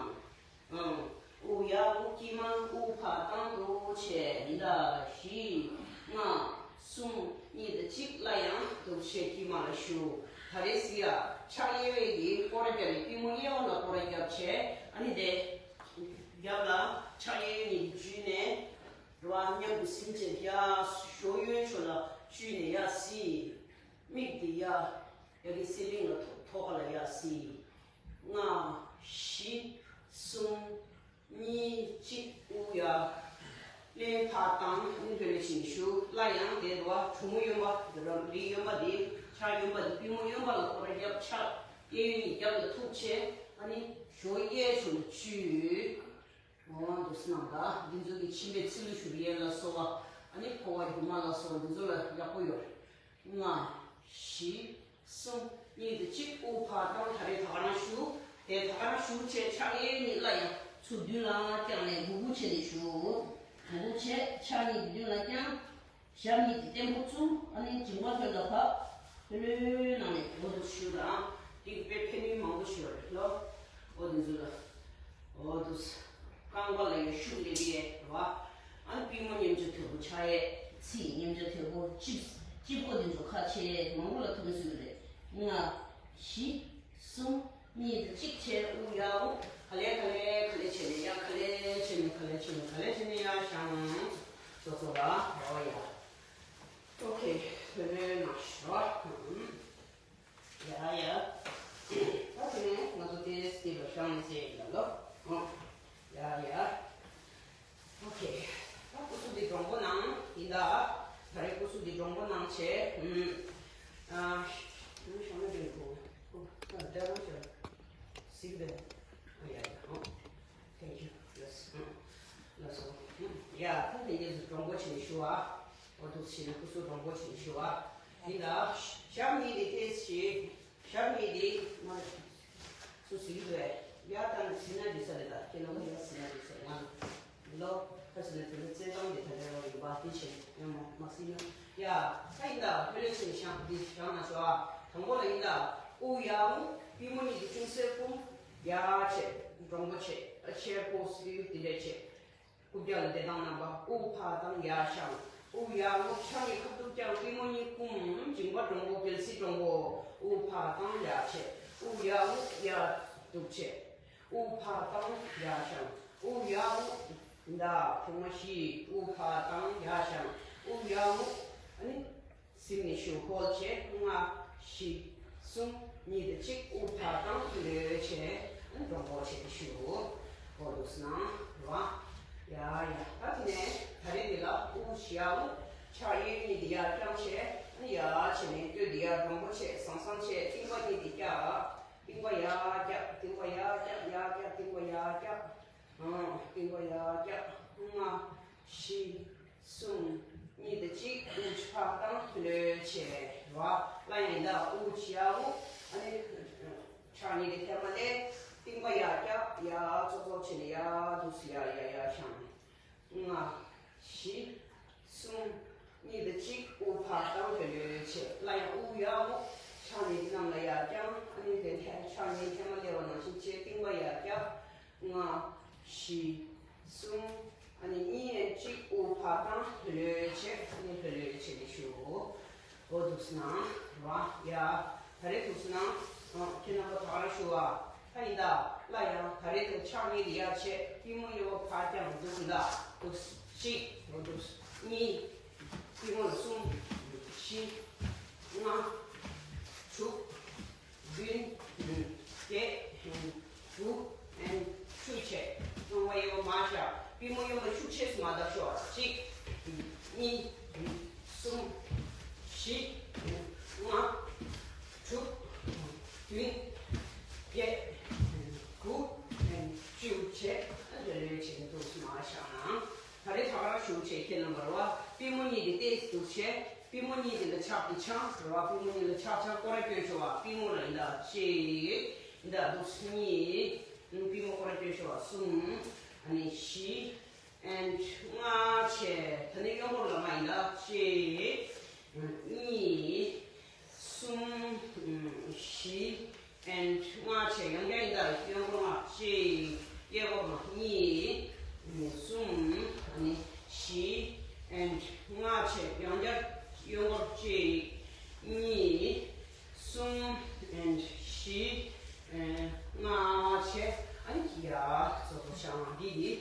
ཨང་། དབུགས་ཡར་རྔུབ། དཀྱིལ་མ། དབུགས་ཕར་བཏང་དུ་བྱས། ཡིན་ད། བཞི། ལྔ། གསུམ། གཉིས་དང་གཅིག་སླར་ཡང་དུ་བྱས་དཀྱིལ་མ་ལ་ཞུགས། ད་རེས་ཟེར་ཡ། ཕྱག་གཡས་པའི་གི་སྐོར་ར་བརྒྱབ་ནས་པུས་མོ་གཡས་པ་ལ་སྐོར་ར་བརྒྱབ་བྱས། ཨ་ནི་དེ། རྒྱབ་ལ་ཕྱག་གཡས་གཉིས་འཇུས་ནས། རེད་བ། མཉམ་དུ་ཟིན་བྱས་ཡ་གཞོགས་གཡོན་ཕྱོགས་ལ་བཅུས་ནས་ཡ་གཟིགས། མིག་འདི་ཡ། ཡ་གི་སི་ལིང་ལ་ཐོ་ཐོག་ཁ་ལ་ཡ་གཟིགས། ལྔ། བཞི། གསུམ། གཉིས། གཅིག་དབུགས་ཡར། ལན་ཕར་བཏང་། ཨ་ནི་ལྷོད་ལྷོད་བྱས་ནས་བཞུགས། སླར་ཡང་དེ་རུ་བ་གྲུ་མོ་གཡོན་པ་དེ་རུ་ལི་གཡོན་པ་དེ་ཕྱག་གཡོན་པ་དེ་པུས་མོ་གཡོན་པ་ལ་སྐོར་ར་རྒྱབ། ཕྱག་གཡས་གཡོན་གཉིས་རྒྱབ་ལ་ཐུག་བྱས། ཨ་ནི་གཞོགས་གཡས་ཕྱོགས་ལ་བཅུས། འོ་འདུག་སེ་གནང་། ད་འདི་ཚོ་གི་མཆིན་པའི་ཚིལ་ལུ་ཞུ་བའི་ལ་སོགས་པ། ཨ་ནི་ཕོ་བ་རྒྱུ་མ་ལ་སོགས་འདི་ཚོ་ལ་ཡག་པོ་ཡོད་རེད། ལྔ། བཞི། གསུམ། གཉིས་དང་གཅིག་དབུགས་ཕར་བཏང་། ད་རེས་ད་ག་རང་བཞུགས། དེ་ད་ག་རང་བཞུགས་བྱས་ཕྱག་གཡས་གཉིས་སླར་ཡང་ཚུར་མདུན་ལ་བརྐྱངས་ནས་སྒུར་སྒུར་བྱས་ནས་བཞུགས། སྒུར་སྒུར་བྱས་ཕྱག་གཉིས་མདུན་ལ་བརྐྱངས། ཞབས་གཉིས་དེ་བརྟན་པོ་བཙུགས། ཨ་ནི་མཇིང་པ་ལྷོད་ལ་ཕབ། ལྷོད་ལྷོད་གནང་ནས་འོ་འདུག་བཞུགས་དང་། དེ་གི་དཔེ་ཕན་ནུས་མང་པོ་ཞིག་ཡོད་རེད་ལོ། འོ་འདི་ཚོ་ལ། འོ་འདུག་རྐང་པ་ལ་ཡང་ཤུགས་སླེབས་ཡས་རེད་བ། ཨ་ནི་པུས་མོ་མཉམ་འཇོག་དོད་པོ། ཕྱག་གཡས་ཚིགས་མཉམ་འཇོག་དོད་པོ། ལྕིབས་ལྕིབས་ཀོ་འདི་ཚོ་ཁ་ཕྱེ། མང་པོ་ལ་ཐུག་གི་སྲོལ་རེད། ལྔ། བཞི། གསུམ། གཉིས་དང་གཅིག་བྱས། དབུགས་ཡར་འོང་། ག་ལེ་ག་ལེ་ག་ལེ་བྱས་ནས་ཡར། ག་ལེ་བྱས་ནས་ག་ལེ་བྱས་ནས་ག་ལེ་བྱས་ནས་ཡར་བཞེངས། ཙོག་ཙོག་ར། འོ་ཡ། ཨོ་ཁེ། ལྷོད་ལྷོད་གནང་ཞོག་ཡ་ཡ། ད་དེ་ནས་ང་ཚོ་དེ་སྟེ་ལ་བཞེངས་ནས་ཟེར་ཡ་ལོ། ཨོ། ཡ་ཡ། ཨོ་ཁེ། རེ་སྐུ་གཟུགས་འདི་སྦྱོང་པོ་གནང་བྱས། ཨ། ཞོགས་ན་དེ་གོ། ཨ། ད་རང་ཞོག་སིག་དེ། ཨ། ཡ་ཡ། ཨོ། Thank you. ལགས་སོ། ལགས་སོ། ཡ། ད་དེ་གས་སུ་སྦྱོང་པོ་བྱེད་ཞུ་བ། འོ་འདུག་སེ་བྱས་ནས་སྐུ་གཟུགས་སྦྱོང་པོ་བྱེད་ཞུ་བ། ཡིན་ད། ཞབས་གཉིས་དེ་ཏོག་ཙམ་ཞིག་ཞབས་གཉིས་དེ་མ། སུ་ཟིག་རེད། ཡ་ད་ནི་ཟིན་ན་འགྲིག་ས་རེད། ད་ཁྱེད་རང་ཡ་ཟིན་ན་འགྲིག་ས་རེད། ང་ལོ་ཁ་ཟིན་ན་དེ་ནི་བཙན་གང་དེ་ད་རེ་བ་ཡིན་པ་དེ་བྱས་ཡང་མ་མ་ཟིན་ན། ཡ་ད་ཡིན་ད་ཕེ་ལེ་ཆེ་ནི་ཤང་འདི་ཤང་ན་ཤོ་ཨ། དང་པོ་ལ་ཡིན་ད། དབུ་ཡ་ངུ། པུས་མོ་གཉིས་ཀྱི་ཅུང་ཟད་བསྐུམ། ཡ་བྱས། འདྲོང་པོ་བྱས། ཨ། ཆེར་པོ་སི་དེ་འདྲས་བྱས། རྐུབ་བཀྱག་ལ་བདེ་ཐང་རྣམ་པ། དབུ་ཕར་བཏང་ཡར་བཞེངས། དབུ་ཡར་ངོ་ཕྱག་གཉིས་ཁ་ཐུག་བཀྱག་པུས་མོ་གཉིས་བསྐུམ། མཇིང་པ་འདྲོང་པོ་གལ་སྲིད་འདྲོང་པོ། དབུ་ཕར་བཏང་ཡར་བྱེད། དབུ་ཡར་ངོ་ཡར་འདུག་བྱེད། དབུ་ཕར་བཏང་ཡར་བཞེངས། དབུ་ཡར་ངོ་མདའ་གྲུ་མ་བཞི། དབུ་ཕར་བཏང་ཡར་བཞེངས། དབུ་ཡར་ངོ་ཨ་ནི། གཟིམ་ནས་ཞུ། ཧོལ་བྱས། ལྔ། བཞི། གསུམ། གཉིས་དང་གཅིག་དབུ་ཕར་བཏང་། ལོས་བྱས། འདྲོང་པོ་བྱས་ཏེ་ཞུ། ཧོལ་དུ་སྣང་ར། ཡ་ཡ། ད་དེ་ནས་ད་རེས་འདི་ལ་དབུ་ཞི་ཡ་ངུ་ཕྱག་གཡས་གཉིས་འདི་ཡར་བརྐྱངས་བྱས། ཡ་བྱས་ནས་སྟོད་འདི་ཡར་འདྲོང་པོ་བྱས། ཟང་ཟང་བྱས། རྟིང་པ་གཉིས་འདི་བཀྱག་རྟིང་པ་ཡར་བཀྱག་རྟིང་པ་ཡར་བཀྱག་ཡར་བཀྱག་རྟིང་པ་ཡར་བཀྱག་ཨང་། རྟིང་པ་ཡར་བཀྱག་ལྔ། བཞི། གསུམ། གཉིས་དང་གཅིག་དབུ་ཕར་བཏང་། ལོས་བྱས་ར། སླར་ཡང་ཡིན་ད། དབུ་ཞི་ཡ་ངུ། ཨ་ནི་ཕྱག་གཉིས་ཀྱི་ཐལ་མོ་ལ་རྟིང་པ་ཡར་བཀྱག་ཡར་ཙོག་ཙོག་བྱས་ནས་ཡར་འདུག་སེ་ཡར་ཡར་ཡར་བཞེངས། ལྔ། བཞི། གསུམ། གཉིས་དང་གཅིག་དབུ་ཕར་བཏང་། ལོས་བྱས། སླར་ཡང་དབུ་ཡ་ངུ་ཕྱག་གཉིས་ཀྱི་གནམ་ལ་ཡར་བརྐྱངས། ཨ་ནི་དེ་ནས་ཕྱག་གཉིས་ཐལ་མོ་ལ་བ་ནང་བཞིན་བྱས། རྟིང་པ་ཡར་བཀྱག་ལྔ། བཞི། གསུམ། ཨ་ནི་གཉིས་ཡན་གཅིག་དབུ་ཕར་བཏང་། ལོས་བྱས། ཨ་ནི་ལོས་ལོས་བྱས་ནས་ཞུ། འོ་འདུག་སེ་གནང་ར། ཡ། ད་རེས་འདུག་སེ་གནང་། ཨ། ཁྱེད་རྣམ་པ་ད་ག་རང་ཞུ་བ། ད་ཡིན་ད། སླར་ཡང་ད་རེས་དང་ཕྱག་གཉིས་དེ་ཡར་བྱས། པུས་མོ་གཡས་པ་ཕར་བརྐྱངས། འདུག་ད། འདུག་སེ་གཅིག་འོ་འདུག་སེ་གཉིས། པུས་མོ་ལ་གསུམ། བཞི། ལྔ། དྲུག་བདུན། བརྒྱད། དགུ། བཅུ་བྱས། རྐང་པ་གཡས་པ་མར་བཞག་པུས་མོ་གཡོན་པ་ཤུགས་ཆེ་སུ་མར་བརྡབ་ཤོག་གཅིག་གཉིས། གསུམ། བཞི། ལྔ། དྲུག་བདུན། བརྒྱད། དགུ། བཅུ་བྱས། ཨ། འདི་ལོས་བྱས་ནས་འདུག་སེ་མར་བཞག་ན། ད་རེས་ད་ག་རང་ཞུ་བྱས། ཁྱེད་རྣམ་པ་ར་བ། པུས་མོ་གཉིས་དེ་ཏོག་ཙམ་འདུག་བྱས། པུས་མོ་གཉིས་དེ་ལ་ཕྱག་གི་འཆང་ར་བ། པུས་མོ་གཉིས་ལ་ཕྱག་འཆང་སྐོར་ར་སྐྱོན་ཤོག་བ། པུས་མོ་ལ་ཡིན་ད་གཅིག་ཡིན་ད་འདུག་སེ་གཉིས། པུས་མོ་སྐོར་ར་སྐྱོན་ཤོག་བ། གསུམ། ཨ་ནི་བཞི། ཨེན་ལྔ་བྱས། ད་ནི་གཡོན་སྐོར་ལ་མར་ཡིན་ད་གཅིག་གཉིས། གསུམ། བཞི། ཨེན་ལྔ་བྱས། ཡང་བསྐྱར་ཡིན་ད། གཡོན་སྐོར་ལྔ། གཅིག་གཡས་སྐོར་ལྔ། གཉིས། གསུམ། ཨ་ནི་བཞི། ཨེན་ལྔ་བྱས། ཡང་བསྐྱར་གཡོན་སྐོར། གཅིག་གཉིས། གསུམ། ཨེན་བཞི། ཨེན་ལྔ་བྱས། ཨ་ནི་ཡ་ཙོག་ཙོག་བྱས། འདི་འདི།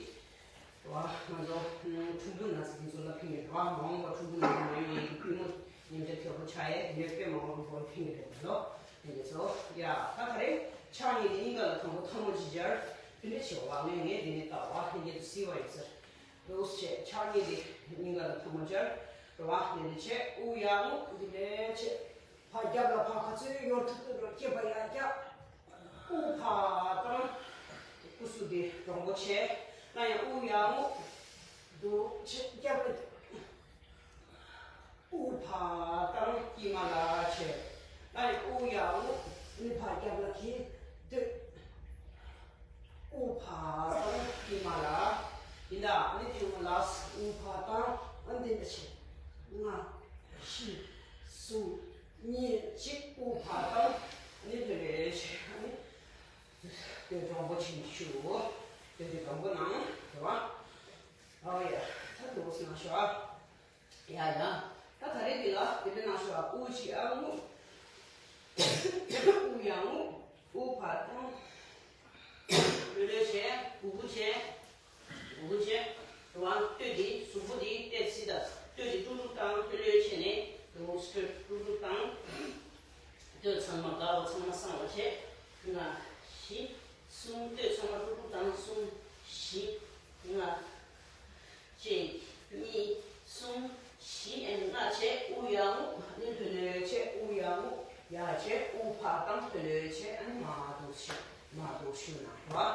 ར་བ། ང་ཚོ་ཁྲུང་ཁྲུང་ན་ཚ་དེ་ཚོ་ལ་ཕན་གྱི་རེད་བ། མ་འོངས་པ་ཁྲུང་ཁྲུང་ན་ཚ་མ་ཡོང་ཡས་ཀྱི་པུས་མོ་ཉམས་ཆག་ཁྱོག་པོ་ཆགས་ཡས་དེ་འདྲ་དཔེ་མང་པོ་ཕན་གྱི་རེད་བ་ལོ། དེ་འདྲ་ཚོ་ཡ། ད་ག་རེ་ཕྱག་གཉིས་དེ་སྙིང་ག་ལ་དང་པོ་ཐལ་མོ་སྦྱར། དེ་འདྲ་བྱེད་བ། ངས་ངས་དེ་ནས་ལྟ་བ་དེ་འདྲ་དུ་སྲིད་བ་ཡོད་ཟེར། འདུག་སེ་བྱས། ཕྱག་གཉིས་དེ་སྙིང་ག་ལ་ཐལ་མོ་སྦྱར། ར་བ། དེ་འདྲ་བྱས། དབུ་ཡར་ངོ་། དེ་འདྲ་བྱས། ཕར་རྒྱབ་ལ་ཕར་ག་ཚོད་ཡོད་ཐུབ་ཐུབ་རོགས། སྐེད་པ་ཡར་བཀྱག་དབུ་ཕར་བཏང་། སྐུ་གཟུགས་དེ་འདྲོང་པོ་བྱས། སླར་ཡང་དབུ་ཡར་ངོ་འདུག་བྱས། རྒྱབ་ལ་དབུ་ཕར་བཏང་། དཀྱིལ་མ་ལ་བྱས། སླར་ཡང་དབུ་ཡར་ངོ་། ཨ་ནི་ཕར་རྒྱབ་ལ་གི་སྟོད། དབུ་ཕར་བཏང་། དཀྱིལ་མ་ལ། ཡིན་ད། ཨ་ནི་ཐེངས་མ་ལ་དབུ་ཕར་བཏང་། ཨ་ནི་འདི་འདྲ་བྱས། ལྔ། བཞི། གསུམ། གཉིས། གཅིག་དབུ་ཕར་བཏང་། ཨ་ནི་དེ་འདྲ་བྱས། ཨ་ནི་དེ་འདྲོང་པོ་བྱས་ནས་ཞུ། དེ་འདྲ་འདྲོང་པོ་གནང་རེད་བ། ཨོ་ཡ། ད་འདུག་སེ་གནང་ཤོག་ཨ། ཡ་ཡ། ད་ད་རེས་འདི་ལ་དེ་འདྲ་གནང་ཤོག་ཨ། དབུ་ཕྱི་ཨ་ངུ། དབུ་ཡར་ངུ། དབུ་ཕར་བཏང་། ལོས་ལོས་བྱས། སྦུག་སྦུག་བྱས། སྦུག་སྦུག་བྱས། ར་བ། སྟོད་འདི་གཟུགས་པོ་འདི་ཏོག་ཙམ་ད། སྟོད་འདི་ཀྲུག་ཀྲུག་བཏང་། ལོས་ལོས་བྱས་ནས་ར་བ། སྟོད་ཀྲུག་ཀྲུག་བཏང་། སྟོད་ཚང་མ་དགའ་བ་ཚང་མ་སངས་པ་བྱས། ལྔ། བཞི། གསུམ། སྟོད་ཚང་མ་ཀྲུག་ཀྲུག་བཏང་། གསུམ། བཞི། ལྔ། གཅིག་གཉིས། གསུམ། བཞི། ཨེན་ལྔ། བྱས་དབུགས་ཡར་རྔུབ། ཨ་ནི་ལྷོད་ལྷོད་བྱས་དབུགས་ཡར་རྔུབ། ཡར་བྱས་དབུགས་ཕར་བཏང་། ལྷོད་ལྷོད་བྱས། ཨ་ནི་མར་འདུག་ཤུགས་མར་འདུག་ཤུགས་ན་རོ།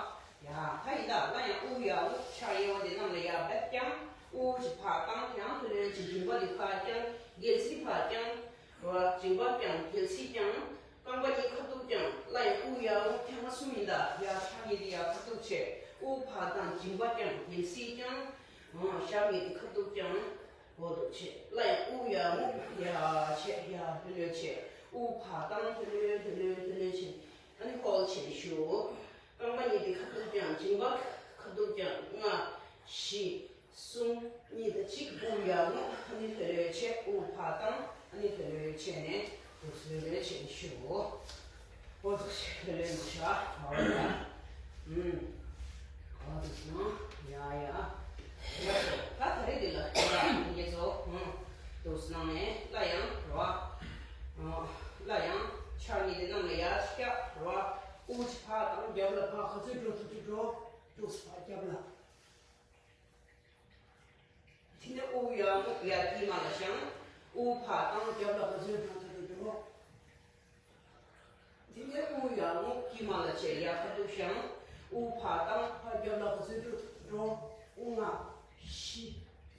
ཡ་ཧ་ཡིན་ད། སླར་ཡང་དབུགས་ཡར་རྔུབ། ཕྱག་གཡས་པ་དེ་གནམ་ལ་ཡར་འབེབས་བརྐྱངས། དབུགས་ཀྱིས་ཕར་བཏང་། ཡང་ལྷོད་ལྷོད་བྱས་མཇིང་པ་དེ་ཕར་བརྐྱངས། སྒལ་ཚིགས་ཕར་བརྐྱངས་རོ། མཇིང་པ་བརྐྱངས། སྒལ་ཚིགས་བརྐྱངས། རྐང་པ་གཉིས་ཁ་ཐུག་བརྐྱངས། སླར་ཡང་དབུགས་ཡར་རྔུབ། ཐེངས་མ་གསུམ་ཡིན་ད། ཡར་ཕྱག་གཉིས་དེ་ཡར་ཁ་ཐུག་བྱས། དབུགས་ཕར་བཏང་། མཇིང་པ་བརྐྱངས། སྒལ་ཚིགས་བརྐྱངས། ཨ། ཞབས་གཉིས་དེ་ཁ་ཐུག་བརྐྱངས། འོ་འདུག་བྱས། སླར་ཡང་དབུགས་ཡར་རྔུབ། ཡར་བྱས། ཡར་ལྷོད་ལྷོད་བྱས། དབུགས་ཕར་བཏང་། ལྷོད་ལྷོད་ལྷོད་ལྷོད་ལྷོད་ལྷོད་བྱས། ཨ་ནི་ཧོལ་བྱས་བཞུགས། རྐང་པ་གཉིས་དེ་ཁ་ཐུག་བརྐྱངས། མཇིང་པ་ཁ་ཐུག་བརྐྱངས། ལྔ། བཞི། གསུམ། གཉིས་དང་གཅིག་དབུགས་ཡར་རྔུབ། ཨ་ནི་ལྷོད་ལྷོད་བྱས། དབུགས་ཕར་བཏང་། ཨ་ནི་ལྷོད་ལྷོད་བྱས་ནས་འདུག་སེ་ལྷོད་ལྷོད་བྱས་ནས་བཞུགས། འོ་འདུག་སེ་ལྷོད་ལྷོད་ནས་བཞག། འོ་ཡ། ཨུམ། འོ་འདུག་སེ་ན། ཡ་ཡ། ཡ། ད་ད་རེས་འདི་ལ་ཡ་ཡ་ཚོ། ཨུམ། འདུག་སེ་ནང་ནས་སླར་ཡང་རོ། ཨ། སླར་ཡང་ཕྱག་གཉིས་དེ་གནམ་ལ་ཡར་བཀྱག་རོ། དབུགས་ཕར་དང་རྒྱབ་ལ་ཕར་ག་ཚོད་འགྲོ་ཐུབ་ཐུབ་འགྲོ། འདུག་སེ་ཕར་རྒྱབ་ལ། དེ་ནས་དབུགས་ཡར་རྔུབ། ཡར་དཀྱིལ་མ་ལ་བཞེངས། དབུགས་ཕར་བཏང་། རྒྱབ་ལ་ག་ཚོད་འགྲོ་ཐུབ་ཐུབ་འགྲོ། དེ་ནས་དབུགས་ཡར་རྔུབ། དཀྱིལ་མ་ལ་བྱས། ཡར་ཁ་ཐུག་བཞེངས། དབུགས་ཕར་བཏང་། ཕར་རྒྱབ་ལ་ག་ཚོད་འགྲོ་ཐུབ་འགྲོ། དབུགས་ལྔ། བཞི།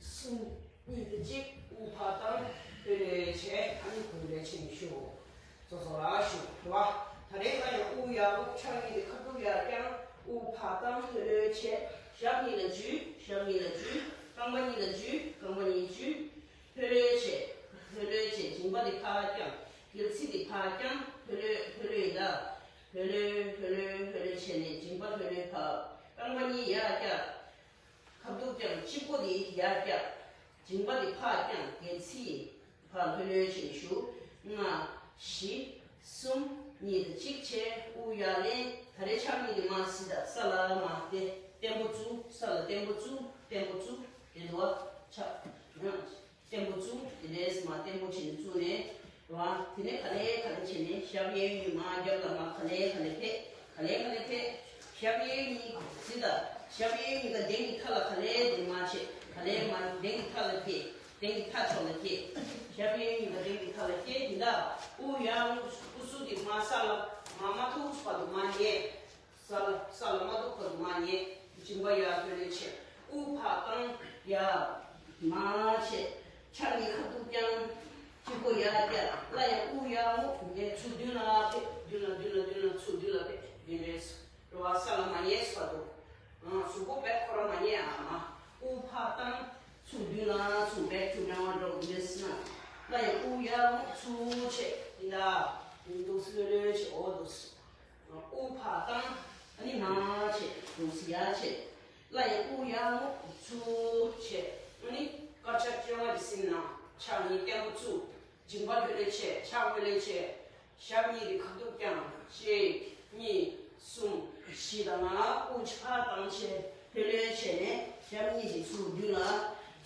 གསུམ། གཉིས་དང་གཅིག་དབུགས་ཕར་བཏང་། ལྷོད་ལྷོད་བྱས། ཨ་ནི་ཧོལ་ལྷོད་བྱས་ནས་བཞུགས། སོ་སོ་ལ་བཞུགས་རོ། ད་རེས་ལ་ཡང་དབུགས་ཡར་རྔུབ། ཕྱག་གཉིས་དེ་ཁ་ཐུག་ཡར་བརྐྱངས། དབུགས་ཕར་བཏང་། ལྷོད་ལྷོད་བྱས། ཞབས་གཉིས་ལ་འཇུས། ཞབས་གཉིས་ལ་འཇུས། རྐང་པ་གཉིས་ལ་འཇུས། རྐང་པ་གཉིས་འཇུས། ལྷོད་ལྷོད་བྱས། ལྷོད་ལྷོད་བྱས། མཇིང་པ་དེ་ཕར་བརྐྱངས། སྒལ་ཚིགས་དེ་ཕར་བརྐྱངས། ལྷོད་ལྷོད་ལྷོད་ལྷོད་ཡིན་ད། ལྷོད་ལྷོད་ལྷོད་ལྷོད་ལྷོད་ལྷོད་བྱས་ནས་མཇིང་པ་ལྷོད་ལྷོད་ཕབ། རྐང་པ་གཉིས་ཡར་བཀྱག། ཁ་ཐུག་བརྐྱངས། དཔྱི་མགོ་དེ་ཡར་བཀྱག། མཇིང་པ་དེ་ཕར་བརྐྱངས། སྒལ་ཚིགས་ཕར་ལྷོད་ལྷོད་བྱས་བཞུགས། ལྔ། བཞི། གསུམ། གཉིས་དང་གཅིག་བྱས། དབུགས་ཡར་ལེན། ད་རེས་ཕྱག་གཉིས་དེ་མར་གཟིགས་དང་། ས་ལ་མར་བསྡད། བརྟན་པོ་བཙུགས། ས་ལ་བརྟན་པོ་བཙུགས། བརྟན་པོ་བཙུགས། དེ་འདུག་བ། ཕྱག་ཡང་བརྟན་པོ་བཙུགས། དེ་ནས་མར་བརྟན་པོ་བྱས་ནས་བཙུགས་ནས་རོ། དེ་ནས་ག་ལེ་ག་ལེ་བྱས་ནས་ཞབས་གཡས་གཡོན་མར་རྒྱབ་ལ་མར་ག་ལེ་ག་ལེ་ཕེབས། ག་ལེ་ག་ལེ་ཕེབས། ཞབས་གཡས་གཉིས་གཟིགས་དང་། ཞབས་གཡས་གཉིས་ཀ་གདན་གྱི་མཐའ་ལ་ག་ལེ་དེ་མར་བྱེད། ག་ལེ་མར་གདན་གྱི་མཐའ་ལ་ཕེབས། གདན་གྱི་མཐའ་ཕྱོགས་ལ་ཕེབས། ཞབས་གཡས་གཉིས་ཀ་གདན་གྱི་མཐའ་ལ་ཕེབས། དེ་འདྲ་དབུགས་ཡར་རྔུབ། སྐུ་གཟུགས་དེ་མར་ས་ལ་མར་མ་ཐུག་བར་དུ་མར་ཉལ། ས་ལ་ས་ལ་མ་ཐུག་བར་དུ་མར་ཉལ། མཇིང་པ་ཡར་ལྷོད་ལྷོད་བྱེད། དབུགས་ཕར་བཏང་། ཡར་མར་བྱེད། ཕྱག་གཉིས་ཁ་ཐུག་བརྐྱང་། དཔྱི་མགོ་ཡར་བཀྱག། སླར་ཡང་དབུགས་ཡར་རྔུབ། ངས་ཚུར་མདུན་ལ་ཕེབས། མདུན་ལ་མདུན་ལ་མདུན་ལ་ཚུར་མདུན་ལ་ཕེབས། མདུན་ལ་རེད། རེ་བ་ས་ལ་མ་ཉལ་བར་དུ། ཨང་། གཟུགས་པོ་བས་ཁོ་རང་མ་ཉལ་ཨ་མ། དབུགས་ཕར་བཏང་། ཚུར་མདུན་ལ་ཚུར་བས་ཁྱུག་ནས་འགྲོ་མདུན་ལ་སྲིན། སླར་ཡང་དབུགས་ཡར་རྔུབ། ཚུར་བྱེད། འདི་འདྲ། འདུག་སེ་ལྷོད་ལྷོད་བྱེད། འོ་འདུག་སེ། དབུགས་ཕར་བཏང་། ཨ་ནི་མར་བྱེད། འདུག་སེ་ཡར་བྱེད། སླར་ཡང་དབུགས་ཡར་རྔུབ། ཚུར་བྱེད། ཨ་ནི་དཀར་ཆག་བཅོ་ལྔ་གི་སྲིན་ནང་ཕྱག་གཉིས་བརྟན་པོ་བཙུགས། མཇིང་པ་ལྷོད་ལྷོད་བྱེད། ཕྱག་ལྷོད་ལྷོད་བྱེད། ཞབས་གཉིས་དེ་ཁ་ཐུག་བརྐྱང་། གཅིག་གཉིས། གསུམ། བཞི་དང་ལྔ། དབུགས་ཕར་བཏང་བྱས། ལྷོད་ལྷོད་བྱས་ནས་ཞབས་གཉིས་དེ་ཚུར་མདུན་ལ།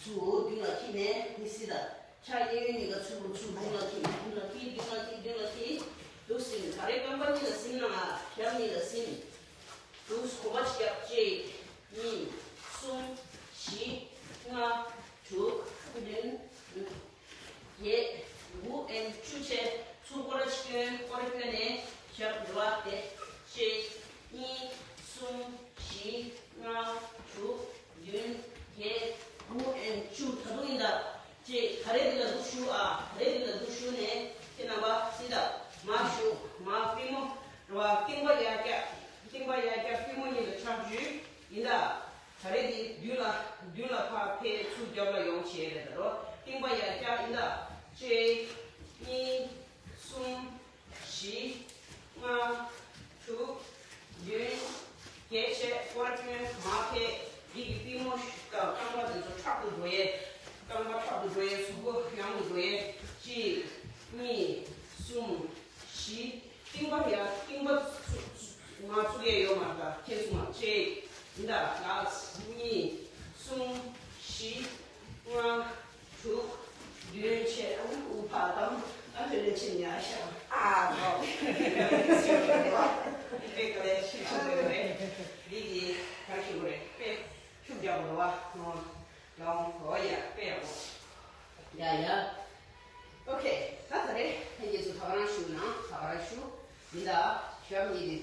ཚུར་མདུན་ལ་འཁྱེར་ནས་ནི་སྲིད་ད། ཕྱག་གཡས་གཡོན་གཉིས་ཀ་ཚུར་ཚུར་མདུན་ལ་འཁྱེར། མདུན་ལ་འཁྱེར། མདུན་ལ་འཁྱེར། མདུན་ལ་འཁྱེར། འདུག་སེ་ག་རེ་རྐང་པ་གཉིས་ལ་ཟིན་ན། ཞབས་གཉིས་ལ་ཟིན། འདུག་སེ་གོམ་པ་གཅིག་བརྒྱབ། གཅིག་གཉིས། གསུམ། བཞི། ལྔ། དྲུག་བདུན། བརྒྱད། དགུ་ཨེན་བཅུ་བྱས། ཚུར་སྐོར་ར་གཅིག་བསྐྱོན། སྐོར་ར་བསྐྱོན་ནས་ཞབས་རེ་བ་བསྡད། གཅིག་གཉིས། གསུམ། བཞི། ལྔ། དྲུག་བདུན། བརྒྱད། དགུ་ཨེན་བཅུ། ད་དུང་ཡིན་ད། ཅེས་ད་རེས་འདི་ལ་འདུག་བཞུགས་ཨ། ད་རེས་འདི་ལ་འདུག་བཞུགས་ནས་ཁྱེད་རྣམ་པ་སྲིད་ད། མར་བཞུགས། མར་པུས་མོ་རེ་བ་རྟིང་པ་ཡར་བཀྱག། རྟིང་པ་ཡར་བཀྱག། པུས་མོ་གཉིས་ལ་ཕྱག་འཇུས་ཡིན་ད། ད་རེས་འདི་མདུན་ལ་མདུན་ལ་ཕར་ཕེབས། ཚུར་རྒྱབ་ལ་ཡོང་བྱས་རེད་ད་རོ། རྟིང་པ་ཡར་བཀྱག་ཡིན་ད། གཅིག་གཉིས། གསུམ། བཞི། ལྔ། དྲུག་བདུན། བརྒྱད་བྱས། སྐོར་ར་བསྐྱོན། མར་ཕེབས། འདི་གི་པུས་མོ་དང་རྐང་པ་འདི་ཚོ་ཕྲག་ཏུ་འགྲོ་ཡས། རྐང་པ་ཕྲག་ཏུ་འགྲོ་ཡས། གཟུགས་པོ་ཡང་དུ་འགྲོ་ཡས། གཅིག་གཉིས། གསུམ། བཞི། རྟིང་པ་ཡར། རྟིང་པ་ཚུ་ཚུ་ང་ཚུགས་ཡས་ཡོད་མ་རེད་ད། ཁྱེད་ཚོ་མ་གཅིག་ཡིན་ད། ལགས། གཉིས། གསུམ། བཞི། ལྔ། དྲུག་བདུན་བྱས། ཨ་ནི་དབུགས་ཕར་བཏང་། ཨ་ནི་ལྷོད་ལྷོད་བྱས་ཉལ་ཤག། ཨ་ལོ། དཔེ་དཀའ་ལས་ཤིག་ཆགས་ཡོད་རེད། འདི་གི་ག་རེ་ཞུ་དགོས་རེད། དཔེ་ཤུགས་རྒྱག་དགོས་རེད་བ། ལོང་ཧོ་ཡ། དཔེ་ཡག་པོ། ཡ་ཡ། ཨོ་ཁེ། ད་ད་རེས་ལྷན་རྒྱས་ཚོ་ད་ག་རང་བཞུགས་གནང་། ད་ག་རང་བཞུགས། འདི་ལ་ཞབས་གཉིས་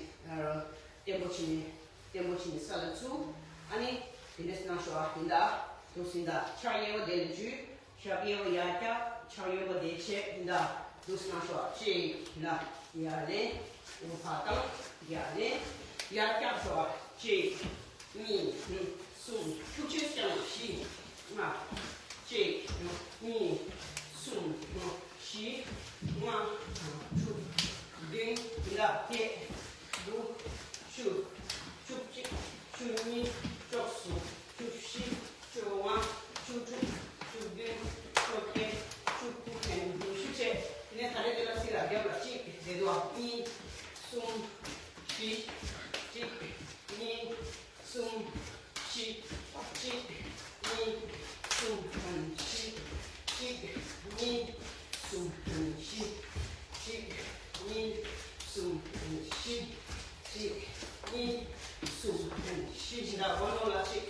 དེ་བརྟན་པོ་བྱས་ནས་བརྟན་པོ་བྱས་ནས་ས་ལ་བཙུགས། ཨ་ནི་དེ་འདྲས་གནང་ཤོག་འདི་ལ་འདུག་སེ་འདི་ལ་ཕྱག་གཡས་པ་དེ་ལ་འཇུས། ཞབས་གཡས་པ་ཡར་བཀྱག་ཕྱག་གཡོན་པ་དེ་བྱས། འདི་ལ་འདུག་སེ་གནང་ཤོག་གཅིག་འདི་ལ་ཡར་ལེན། འོ་ཕར་བཏང་། ཡར་ལེན། ཡར་བཀྱག་ཤོག་གཅིག་གཉིས། གསུམ། ཤུགས་ཆེ་བརྐྱངས། བཞི། ལྔ། གཅིག་གཉིས། གསུམ། བཞི། ལྔ། དྲུག་བདུན། ལ་བརྒྱད། དགུ། བཅུ། བཅུ་གཅིག་བཅུ་གཉིས། བཅུ་གསུམ། བཅུ་བཞི། བཅོ་ལྔ། བཅུ་དྲུག་བཅུ་བདུན། བཅོ་བརྒྱད། བཅུ་དགུ། ཉི་ཤུ་བྱས། དེ་ནས་ད་རེས་དེ་ལ་སྲིད་ལ་རྒྱབ་ལ་གཅིག་དེ་དུ་བ། གཉིས། གསུམ། བཞི། གཅིག་གཉིས། གསུམ། བཞི། གཅིག་གཉིས། གསུམ། བཞི། གཅིག་གཉིས། གསུམ། བཞི། གཅིག་གཉིས། གསུམ། བཞི། གཅིག་གཉིས། གསུམ། བཞི། ད་འོ་ནོ་ལ་གཅིག་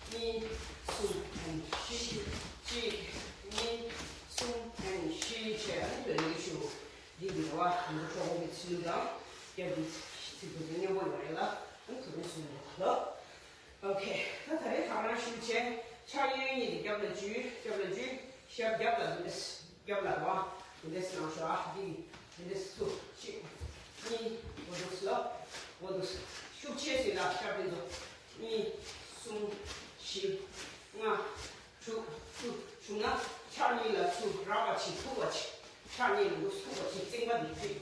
གཉིས། གསུམ། བཞི། གཅིག་གཉིས། གསུམ། བཞི་བྱས། ཨ་ནི་བེད་ལེགས་ཤོག་འདི་འདི་བ་འདི་གྲོགས་པོ་གི་ཚིལ་ལུ་དང་རྒྱབ་ཀྱི་ཚིལ་དུ་དེ་མཉམ་པོ་ཡོང་རེད་ལ། ཨ་ནི་དུ་རེ་གསུམ་འདུག་ལ། ཨོ་ཁེ། ད་ད་རེས་ད་ག་རང་ཞུ་བྱས། ཕྱག་གཡས་གཉིས་དེ་རྒྱབ་ལ་འཇུས། རྒྱབ་ལ་འཇུས། ཞབས་རྒྱབ་ལ་འདུག་རྒྱབ་ལ་རོ། འདི་འདྲས་གནང་ཤོག་ཨ་འདི་འདི་འདྲས་སུ་གཅིག་གཉིས། འོ་འདུག་ལ། འོ་འདུག་ཤུགས་ཆེ་ཟིན་ལ་ཞབས་འདི་ཚོ། གཉིས། གསུམ། བཞི། ལྔ། དྲུག་དྲུག་བྱུང་ན་ཕྱག་གཉིས་ལ་ཚུར་རག་པ་བྱེད། ཐུག་པ་བྱེད། ཕྱག་གཉིས་ལ་ཚུར་ཐུག་པ་བྱེད། རྩིང་པ་འདི་གཅིག་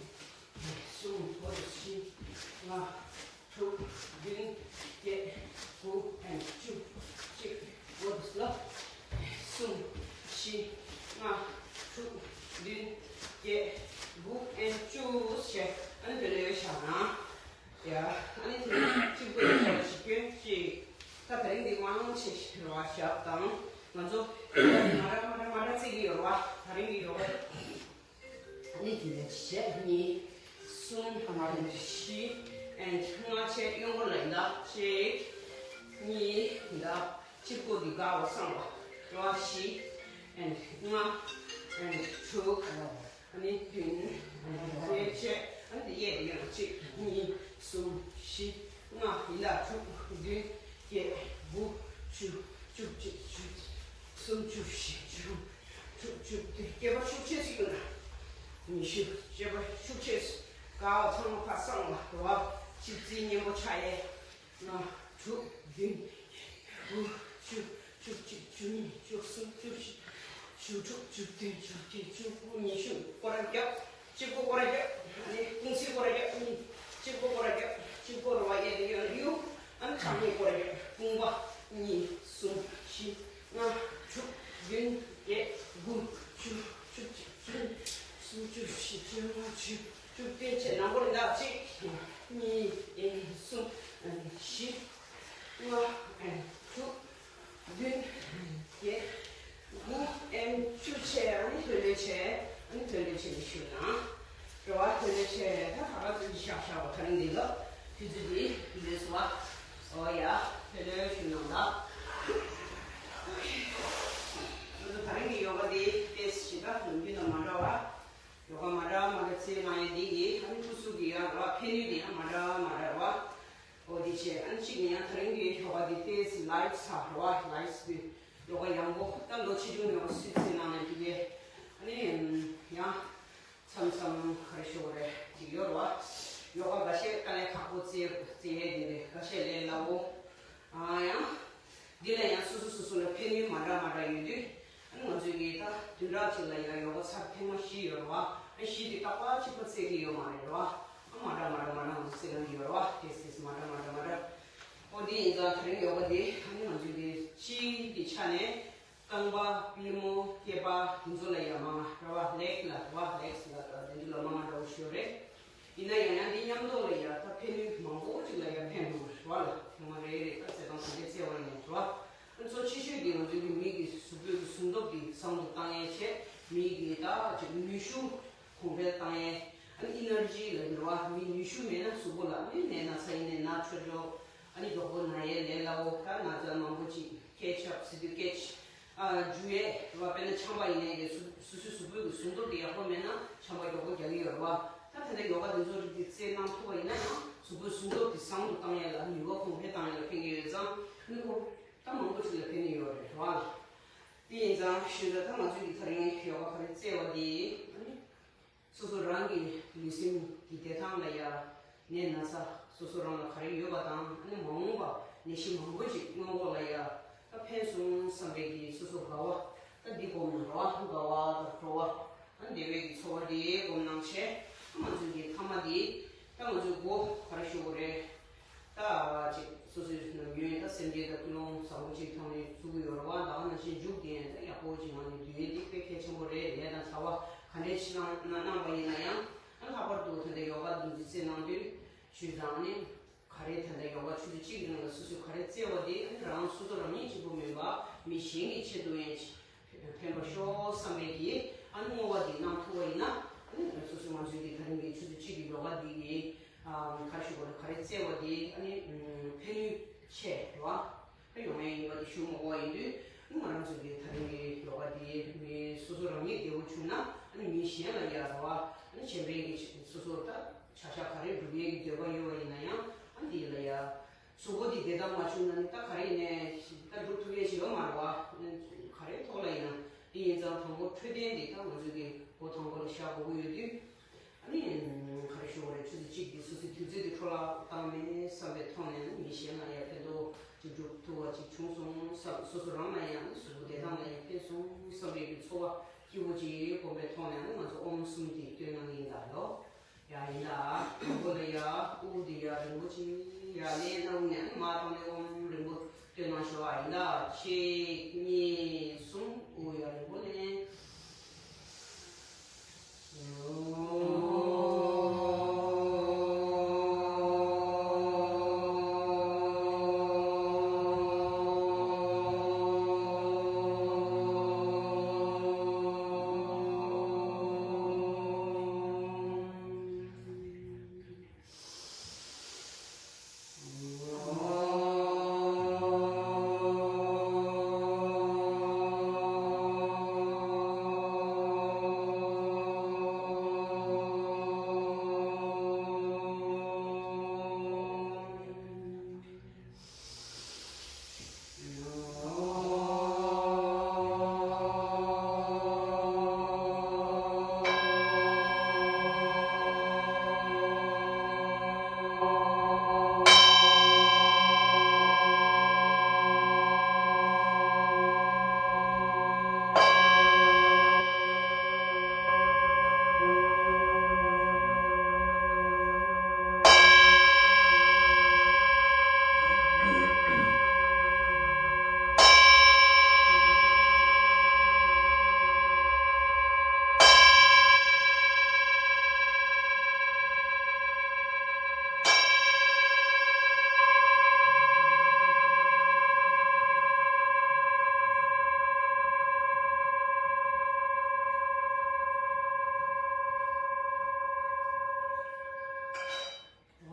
གསུམ། འོ་འདུག་བཞི། ལྔ། དྲུག་བདུན། བརྒྱད། དགུ། ཨེན་བཅུ། གཅིག་འོ་འདུག་ལ། གསུམ། བཞི། ལྔ། དྲུག་བདུན། བརྒྱད། དགུ། ཨེན་བཅུ་བྱས། ཨ་ནི་དེ་ལས་བཞག་ན། ཡ། ཨ་ནི་དེ་ནས་གཅིག་པོ་ཡོད་པ་ཞིག་སྐྱོན་གཅིག་ད་དེ་རིང་འདི་མང་ཆེ་ཞིག་རེད་བ། ཞབས་དང་ང་ཚོ་མ་འདྲ་མ་འདྲ་མ་འདྲ་བརྩི་གི་ཡོད་རེད་བ། དེ་རིང་གི་ཡོད་རེད། ཨ་ནི་དེ་ནས་བྱས། གཉིས། གསུམ། བཞི། ཨེན་ལྔ་བྱས། གཡོན་སྐོར་ལ་ཡིན་ད། གཅིག་གཉིས། ཡིན་ད། གཅིག་པོ་འདི་དགའ་བ་བསམ་པ། རེད་བ། བཞི། ཨེན་ལྔ། ཨེན་དྲུག་ཨ་ནི་བདུན། ཨ་ནི་དེ་བྱས། ཨ་ནི་དེ་གཡས་དེ་ཡང་གཅིག་གཉིས། གསུམ། བཞི། ལྔ། ཡིན་ད། དྲུག་བདུན། བརྒྱད། དགུ། བཅུ། བཅུ་གཅིག་བཅུ་གསུམ། བཅུ་བཞི། བཅུ། དྲུག་བཅུ་བདུན། སྐྱེས་པ་ཤུགས་ཆེ་ཞིག་ཡོད་ན། ཉི་ཤུ། སྐྱེས་པ་ཤུགས་ཆེ་ཞིག་དགའ་བ་ཚང་མ་ཕར་སངས་པ། རེད་བ། གཅིག་རྩིས་མཉམ་པོ་ཆགས་ཡས། ལྔ། དྲུག་བདུན། དགུ། བཅུ། བཅུ་གཅིག་བཅུ་གཉིས། བཅུ་གསུམ། བཅུ་བཞི། བཅུ་དྲུག་བཅུ་བདུན། བཅོ་བརྒྱད། བཅུ་དགུ། ཉི་ཤུ། སྐོར་ར་རྒྱབ། གཅིག་པོ་སྐོར་ར་རྒྱབ། ཨ་ནི་ལྐུགས་གསོལ་སྐོར་ར་རྒྱབ། གཉིས། གཅིག་པོ་སྐོར་ར་རྒྱབ། གཅིག་པོ་རེད་བ། གཡས་དེ་གཡོན་གཡུག་ཨ་ནི་ཕྱག་གཉིས་སྐོར་ར་རྒྱབ། དགོངས་པ། གཉིས། གསུམ། བཞི། ལྔ། དྲུག་བདུན། བརྒྱད། དགུ། བཅུ། བཅུ་གཅིག་བཅུ་གཉིས། གསུམ། བཅུ་བཞི། བཅོ་ལྔ། བཅུ། བཅུ་བདུན་བྱས། ནང་སྐོར་རེ་འདག་གཅིག་གཉིས། གསུམ། བཞི། ལྔ། དྲུག་བདུན། བརྒྱད། དགུ། ཨེན་བཅུ་བྱས། ཨ་ནི་ལྷོད་ལྷོད་བྱས། ཨ་ནི་ལྷོད་ལྷོད་བྱས་ནས་བཞུགས་ན། རེད་བ། ལྷོད་ལྷོད་བྱས། ད་ད་ག་ཚོད་ཅིག་བཞག་བཞག་པ། ད་རིང་འདི་ལ་དུས་ཚོད་འདི་འདི་སོ་བ། ཨོ་ཡ། ལྷོད་ལྷོད་བཞུགས་གནང་ད། ང་ཚོ་ད་རིང་གི་ཡོ་ག་འདི་ཏོག་ཙམ་ཞིག་ད་ནམ་རྒྱུན་དང་མ་འདྲ་བ། ཡོ་ག་མ་འདྲ་མ་འདྲ་བྱས། ང་ཡི་འདི་གི་ཨ་ནི་སྐུ་གཟུགས་ཀྱི་ཡང་རེད་བ། ཕན་ནུས་འདི་ཡང་མ་འདྲ་མ་འདྲ་རེད་བ། འོ་དེ་བྱས། ཨ་ནི་གཅིག་ནི་ཡང་ད་རིང་གི་ཡོ་ག་འདི་ཏོག་ཙམ་ལའིཊ་ཚ་རེད་བ། ལའིཊ་འདི་ཡོ་ག་ཡང་པོ། ད་ལོ་ཆེ་ཆུང་ཡོ་ག་སུད་སི་ནང་ནས་འདི་གས། ཨ་ནི་ཡང་མཚམས་མཚམས་ག་རེ་ཞུ་དགོས་རེད། ཅིག་ཡོད་རེད་བ། ཡོ་ག་འགའ་ཤས་དཀའ་ལས་ཁག་པོ་རྩེ་རྩེ་ཡས་འདི་རེད། འགའ་ཤས་ལས་སླ་བོ། ཨ་ཡང་། འདི་ལ་ཡང་སོ་སོ་སོ་སོ་ལ་ཕན་ནུས་མ་འདྲ་མ་འདྲ་ཡོད་དུས། ཨ་ནི་ང་ཚོས་ཀྱིས་ད་བདུན་ཕྲག་གཅིག་ལ་ཡང་ཡོ་ག་ཚར་ཐེངས་མ་བཞི་ཡོད་རེད་བ། ཨ་བཞི་དེ་རྟག་པར་གཅིག་པ་རྩེ་གི་ཡོད་མ་རེད་རེད་བ། ཨ་མ་འདྲ་མ་འདྲ་མ་འདྲ་ང་ཚོ་རྩེ་གི་ཡོད་རེད་བ། ཏོག་ཙམ་མ་འདྲ་མ་འདྲ་མ་འདྲ། འོ་དེ་ཡིན་ཙང་ད་རིང་ཡོ་ག་དེ་ཨ་ནི་ང་ཚོས་ཀྱིས་སྤྱི་གི་ཆ་ནས། རྐང་པ། པུས་མོ། སྐེད་པ། དེ་ཚོ་ལ་ཡ་མང་ང་རེད་བ། ལེག་ལ་རེད་བ། ལེག་ལ་རེད་བ། དེ་ཚོ་ལ་མང་ང་འདྲ་བོ་ཞིག་ཡོད་རེད། ཡིན་ན་ཡང་ཡང་འདི་མཉམ་དུ་ལ་ཡ་ད་ཕན་ནུས་མང་པོ་ཅིག་ལ་ཡ་ཕན་འགྲོ་གི་རེད་བ་ལ། ཐེངས་མ་རེ་རེ་ད་རྩེད་ཐང་དེ་འདྲ་རྩེ་བ་ཡིན་ན་རེད་བ། ཨ་གཙོ་ཆེ་ཤོས་དེ་ང་ཚོའི་གི་མི་གི་གཟུགས་པོའི་གི་གཟུགས་སྟོབས་དེ་བཟང་དུ་བཏང་ཡས་བྱས། མི་གི་ད་ཅིག་ནུས་ཤུགས་གོང་འཕེལ་བཏང་ཡས། ཨ་ནི་ཨེ་ནར་ཇི་ལ་འགྲོ་བ། མི་ནུས་ཤུགས་མེད་ན་གཟུགས་པོ་ལ་ཨ་ནི་ནད་ན་ཚ་ཡིན་ནའི་ན་ཆོག་ཆོག་ཨ་ནི་མགྱོགས་པོ་ན་ཡས་ལས་སླ་བོ། ད་ན་ཚ་མང་པོ་ཅིག་ཁེ་ཆབ་སི་དུ་སྐད་ཆ། ཨ་འཇུ་ཡས་རེད་བ། དཔེར་ན་ཆམ་པ་ཡིན་ནའི་གི་སོ་སོ་སོའི་གཟུགས་པོའི་གི་ཟུངས་སྟོབས་དེ་ཡག་པོ་མེད་ན་ཆམ་པ་མགྱོགས་པོ་རྒྱག་གི་ཡོད་རེད་བ། ད་དེ་འདྲ་ཡོ་ག་དེ་ཚོ་རིགས་དེ་རྩེད་གནང་ཐུབ་པ་ཡིན་ན་ཡང་གཟུགས་པོའི་ཟུངས་སྟོབས་དེ་བཟང་དུ་བཏང་ཡས་ལ་ནུས་པ་གོང་འཕེལ་བཏང་ཡས་ལ་ཕན་གྱི་ཡོད་ཙང་ནི་ཁོ་ད་མང་པོ་ཅིག་ལ་ཕན་ནི་ཡོད་རེད་བ། དེ་ཡིན་ཙང་ཞུས་ད་ད་ང་ཚོས་ཀྱི་ད་རིང་ཡོ་ག་ག་རེ་རྩེ་བ་དེ་ཨ་ནི། སོ་སོ་རང་གི་ལུས་སེམས་ཀྱི་བདེ་ཐང་ལ་ཡ། ནད་ན་ཚ་སོ་སོ་རང་ལ་ག་རེ་ཡོད་པ་དང་ཨ་ནི་མ་འོངས་པ་ནད་གཞི་མང་པོ་ཅིག་སྔོན་འགོག་ལ་ཡ། ད་ཕན་སོང་བསམ་པའི་གི་སོ་སོ་དགའ་བ། ད་འདི་སྒོམ་ན་རོ་བ་དགའ་བ་དང་སྤྲོ་བ། ཨ་བདེ་བའི་གི་ཚོར་བ་དེ་སྒོམ་གནང་བྱས། ང་ཚོའི་གི་ཐ་མ་དེ། ད་ང་ཚོའི་མགོ་ག་རེ་ཞུ་དགོས་རེད། ད་ཅིག་སོ་སོའི་ནམ་རྒྱུན་ད་སེམས་བསྐྱེད་དང་ཀུན་སློང་བཟང་པོ་ཅིག་ཐོག་ནས་བཙུགས་ཀྱི་ཡོད་རེད་བ། ད་ག་ནང་བཞིན་མཇུག་དེ་ཡང་ད་ཡག་པོ་ཅིག་ངང་ནས་སྡོད་ཡས་དེ་དཔེ་གལ་ཆེན་པོ་རེད། ལས་དང་བྱ་བ་ག་འདྲའི་ཕྱི་ནང་གནང་པ་ཡིན་ན་ཡང་ཨ་ལྷག་པར་དུ་ད་ལྟ་ཡོ་ག་འདི་འདྲ་རྩེ་གནང་དུས་ཞུས་ཙང་ནི་ག་རེ་ད་ལྟ་ཡོ་ག་ཆུ་ཚོད་གཅིག་གི་རིང་ལ་སོ་སོས་ག་རེ་རྩེ་བ་དེ་ཨ་ནི་རང་སོ་སོ་རང་ཉིད་གཅིག་པུ་མིན་པ་མི་གཞན་གྱི་ཆེད་དུ་ཡང་ཕན་པར་ཤོག་བསམ་པའི་གི་ཨ་ནི་བསྔོ་བ་འདི་གནང་ཐུབ་པ་ཡིན་ན། ཨ་ནི་སོ་སོ་ང་ཚོའི་གི་ད་རིང་གི་ཆུ་ཚོད་གཅིག་གི་ཡོ་ག་འདི་གི་ཨ་ག་རེ་ཞུ་དགོས་རེད། ག་རེ་རྩེ་བ་འདི་ཨ་ནི་ཕན་ནུས་ཆེ་རེད་བ། ཨ་ཡོང་ཡས་ཡིན་པ་དེ་ཞུ་མ་དགོས་པ་ཡིན་དུས་ཨ་ནི་ང་རང་ཚོའི་གི་ད་རིང་གི་ཡོ་ག་འདི་མི་སོ་སོ་རང་ཉིད་བདེ་པོ་བྱུང་ན་ཨ་ནི་མི་གཞན་ལ་ཡ་རེད་བ། ཨ་ནི་གཞན་པའི་གི་སོ་སོ་ད་བྱ་བཞག་ག་རེ་སྒྲུབ་ཡས་ཀྱི་འདོད་པ་ཡོད་པ་ཡིན་ན་ཡང་ཨ་ནི་དེ་ལ་ཡ། གཟུགས་པོ་འདི་བདེ་ཐང་མ་བྱུང་ན་ནི་ད་ག་རེ་ཡིན་ནའི་ད་སྒྲུབ་ཐུབ་ཡས་ཞིག་ཡོད་མ་རེད་བ། ག་རེ་ཐོག་ལ་ཡིན་ན། དེ་ཡིན་ཙང་དང་པོ་འཕྲོད་བསྟེན་འདི་ད་ང་ཚོ་གི་འགོ་དང་པོ་ལ་བཞག་དགོས་ཀྱི་ཡོད་དུས། ཨ་ནི་ག་རེ་ཞུ་དགོས་རེད། ཆུ་ཚོད་གཅིག་འདི་སོ་སོའི་དུས་ཚོད་འདི་འཕྲོ་བརླག་བཏང་མེད་བསམ་པའི་ཐོག་ནས་ནི་མི་གཞན་ལ་ཡང་ཕན་ཐོགས་ཅིག་འགྲུབ་ཐུབ་པ་ཅིག་བྱུང་སོང་བསམ། སོ་སོ་རང་ལ་ཡང་ནི་གཟུགས་པོ་བདེ་ཐང་ལ་ཡང་ཕན་སོང་བསམ་པའི་གི་ཚོར་བ་སྐྱིད་པོ་ཅིག་སྒོམ་པའི་ཐོག་ནས་ནི་ང་ཚོ་ཨོམ་གསུམ་འདི་བཏོན་གནང་གི་ཡིན་ད་ལོ། ཡ་ཡིན་ད། དང་པོ་ལ་ཡ་དབུགས་འདི་ཡ་རིང་པོ་ཅིག་ཡ་ལེན་གནང་ནས་མར་བཏང་ནས་ཨོམ་རིང་པོ་བཏོན་གནང་ཞོག་ཨ་ཡིན་ད། གཅིག་གཉིས་གསུམ། དབུགས་ཡ་རིང་པོ་ལེན།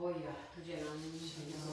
ཨོ་ཡ། ཐུགས་རྗེ་གནང་།